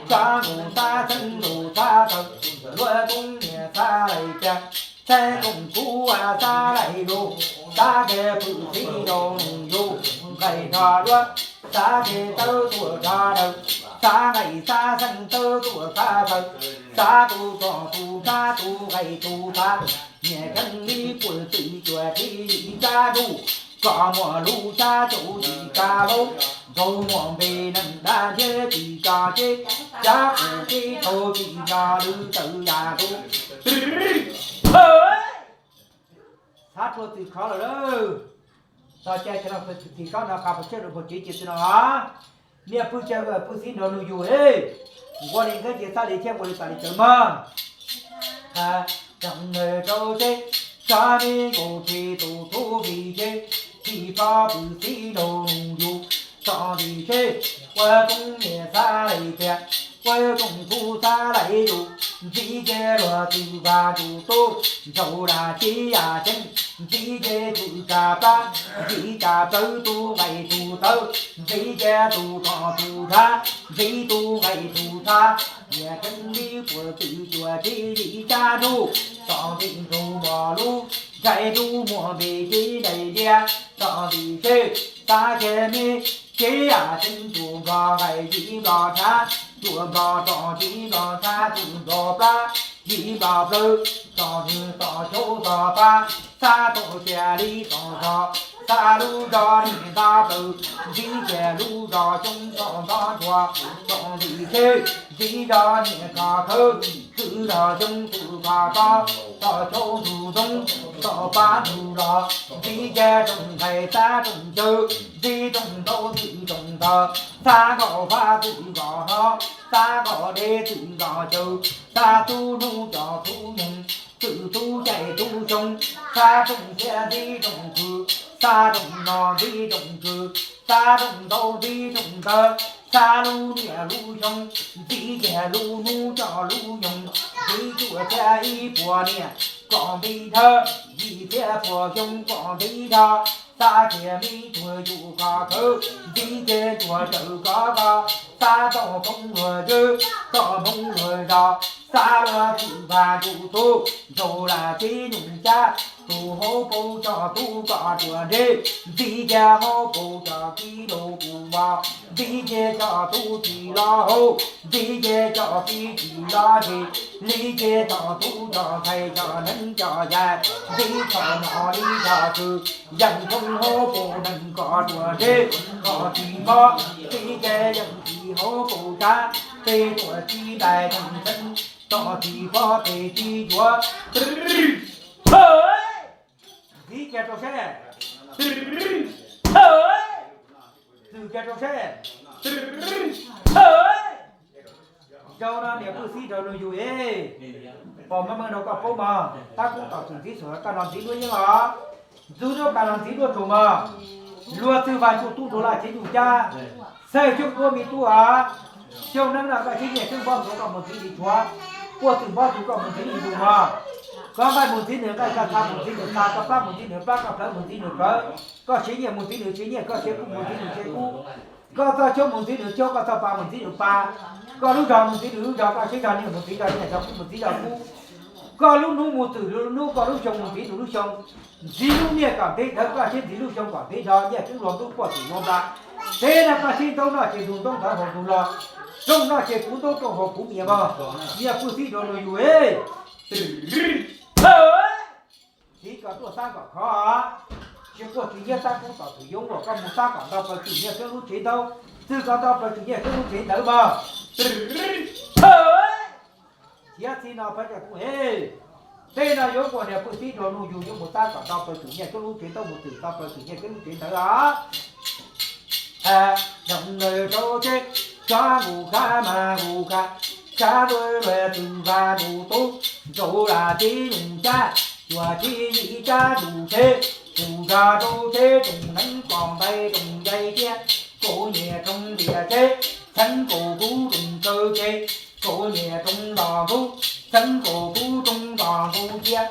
tsa nkaus xab txheeb nkaus xab tawv, luag koob niam xab laim cas, txheeb koom kuv xab laim lug, xab kev pwm txib nraug nus yug, nqaij nrog duab, xab kev tawb tuaj nrog daws, xab nqaij xab xeeb tawb tuaj xab tawv, xab tus txog tus nrab tus nqaij tus xab, nyiaj kheeb li puag txwm cuag tib li tsab ntuj, koj muaj lub tsab caum yim tsab laub, Nraug muaj npe neeg dab thiab tim tso ces, cab qus tib thaug tim nrog lwm tawm yam tus. Txhab rua txwm khov lawm lauj. Txog caij tshaj no tim tsob no qha puas tsawg rau puas tsev cia txwm no. Niaj pw caw pw txib nrog nug yus, nqua li nqeeb ces txhab li thiab nqua li tas li cawv mog. Txog nws rau teb, txog me nkaus tsis tus thub vim tsev, tsis txhob pw txib nrog nug yus. Txog vim tsev, ua koob niam txhab lais tias, ua koob kuv txhab lais yus. Ntxiv ces luag txwm vaj txwm tub, nraug lam tib yam tseeb. Ntxiv ces txwm tsa plab, ntxiv tsa plawv tus nqaij tus tawv. Ntxiv ces tus roj tus ntshav, ntxiv tus nqaij tus ntshav. Niam tseeb li puas txwm cuag tib li cab ntuj. Txog vim nraug muaj lub ntsais ntuj muaj npe tib ntsais diav. Txog vim tsev, txab ces me tsev yam tseeb, cuag nplog nqaij yim nplog ntshav, cuag nplog roj yim nplog ntshav, cuag nplog plab yim nplog plawv. Txog nws txog caub txog pab, txab tau cia li txog zog, txab lub zos niam ntab plaws, ntxiv ces lub zos xyoob txog ntab ntsuag. Txog vim tsev, ntxiv zos niam kho khawv, txwm zos xyoob txwm kho kho, txog caub ntug zoov, txog pab ntug los, ntxiv ces rooj nqaij txab rooj cawv, ntxiv rooj ntaub txwm rooj ntawv, txab nkaus vaj txwm nkaus hov, txab nkaus dej txwm nkaus cawv, txab txhua hnub cov txhua nyoog, txwm txhua caij txhua xyoo, txab rooj siab ntxiv rooj khwv, txab rooj no ntxiv rooj tswv, txab rooj ntaub ntxiv rooj ntawv, txab lub niaj lub xyoo, ntxiv ces lub hnub coj lub nyoog, ntxiv cuaj txhiab ib puas niaj kom ntiv dhawv, yim txhiab puas xyoo kom ntiv dhawv, txab ces me tuag yus kho khawv, ntxiv ces tuag raws kov kho, txab toj koob luag ywg, toj hmoob luag zos, txab luag txwm vaj txwm tub, nraug lam tib nug cab, tus hauv paus coj tub kom ruam nreb, ntxiv ces hauv paus coj tib nraug kuv mos, ntxiv ces coj tub tsis los hauv, ntxiv ces coj tib tsis los ze, li ces coj tub coj ntxhais coj neeb coj yaig, ntxiv coj nom li coj tswv, yeej thoob hauv paus neeg kom ruam nreb, kom tsis pov, ntxiv ces yeej tsis hauv paus tsav, peb tuam tib ntais neeg txheeb, kom tsis pov peb tib cuav. Ntxiv kiag rau seb. Txwm kiag rau seb. Rau no niam pw txib nraug nug yus es, pom meej meej rau koj paub mog, tab kuv tom txwm ntxiv xwm koj no ntxiv duab yeeb os. Ntxiv duab koj no ntxiv duab tsuag mog. Luag txwm vaj tsuag tub nraug laj tsev ntuj cab, xaij xyoob duab me tub os. Xyoo neeb no koj tsev nyiaj tseeb npob ntxuav koj mus ntxiv li tshuav, puaj txwm npob ntxuav koj mus ntxiv li ntug mog. Koj nqaij mus ntxiv nws nqaij, koj txha mus ntxiv nws txha, koj plab mus ntxiv nws plab, koj plawv mus ntxiv nws plawv, koj tsev nyiaj mus ntxiv nws tsev nyiaj, koj tsev kub mus ntxiv nws tsev kub, koj txoj cauv mus ntxiv nws cauv, koj txoj pa mus ntxiv nws pa, koj lub zog mus ntxiv nws lub zog, koj tsev zog niaj mus ntxiv zog niaj, zog kub mus ntxiv zog kub, koj lub hnub mus txwm lub hnub, koj lub xyoo mus ntxiv nws lub xyoo. Ntxiv lub niaj kom ntev dhawv, koj siab ntxiv lub xyoo kom ntev dhawv, nyiaj tseeb luag ntuj puaj txwm luag npla. Teb no koj siab ntaub noj ces ntug ntaub ntawv haus ntug los, rooj noj ces kuv ntaub rooj haus kuv mias mog. Niam pw txib nraug nug yus es, txiv kom tuaj xab kom khov, tsis quaj tsis nyiab, tab kuv tom txwm yoov uas koj mus xab kom ntau plaws txwm nyiaj tseeb lub tsev ntaub, txwm kom ntau plaws txwm nyiaj tseeb lub tsev ntawv mog. Thiab txij no pab cov kuv es, tej no yuav ua niam pw txib nraug nug yus yuav mus xab kom ntau plaws txwm nyiaj tseeb lub tsev ntaub, mus txwm ntau plaws txwm nyiaj tseeb lub tsev ntawv os. Nraug nws rau tsev, tsob nqus kab mas nqus kab, tsob luag luag txwm vaj nqus tub, nraug lam tib nug cab, cuag tib yim cab tus tsheb, tus zog rau tsheb rooj neeb kom ntais rooj ncaig tiab, kaum nyiam rooj ntiaj tsheb, txheeb kaum kub rooj kaw tsheb, kaum nyiam rooj ntom ntxub, txheeb kaum kub rooj ntom ntxub tiab.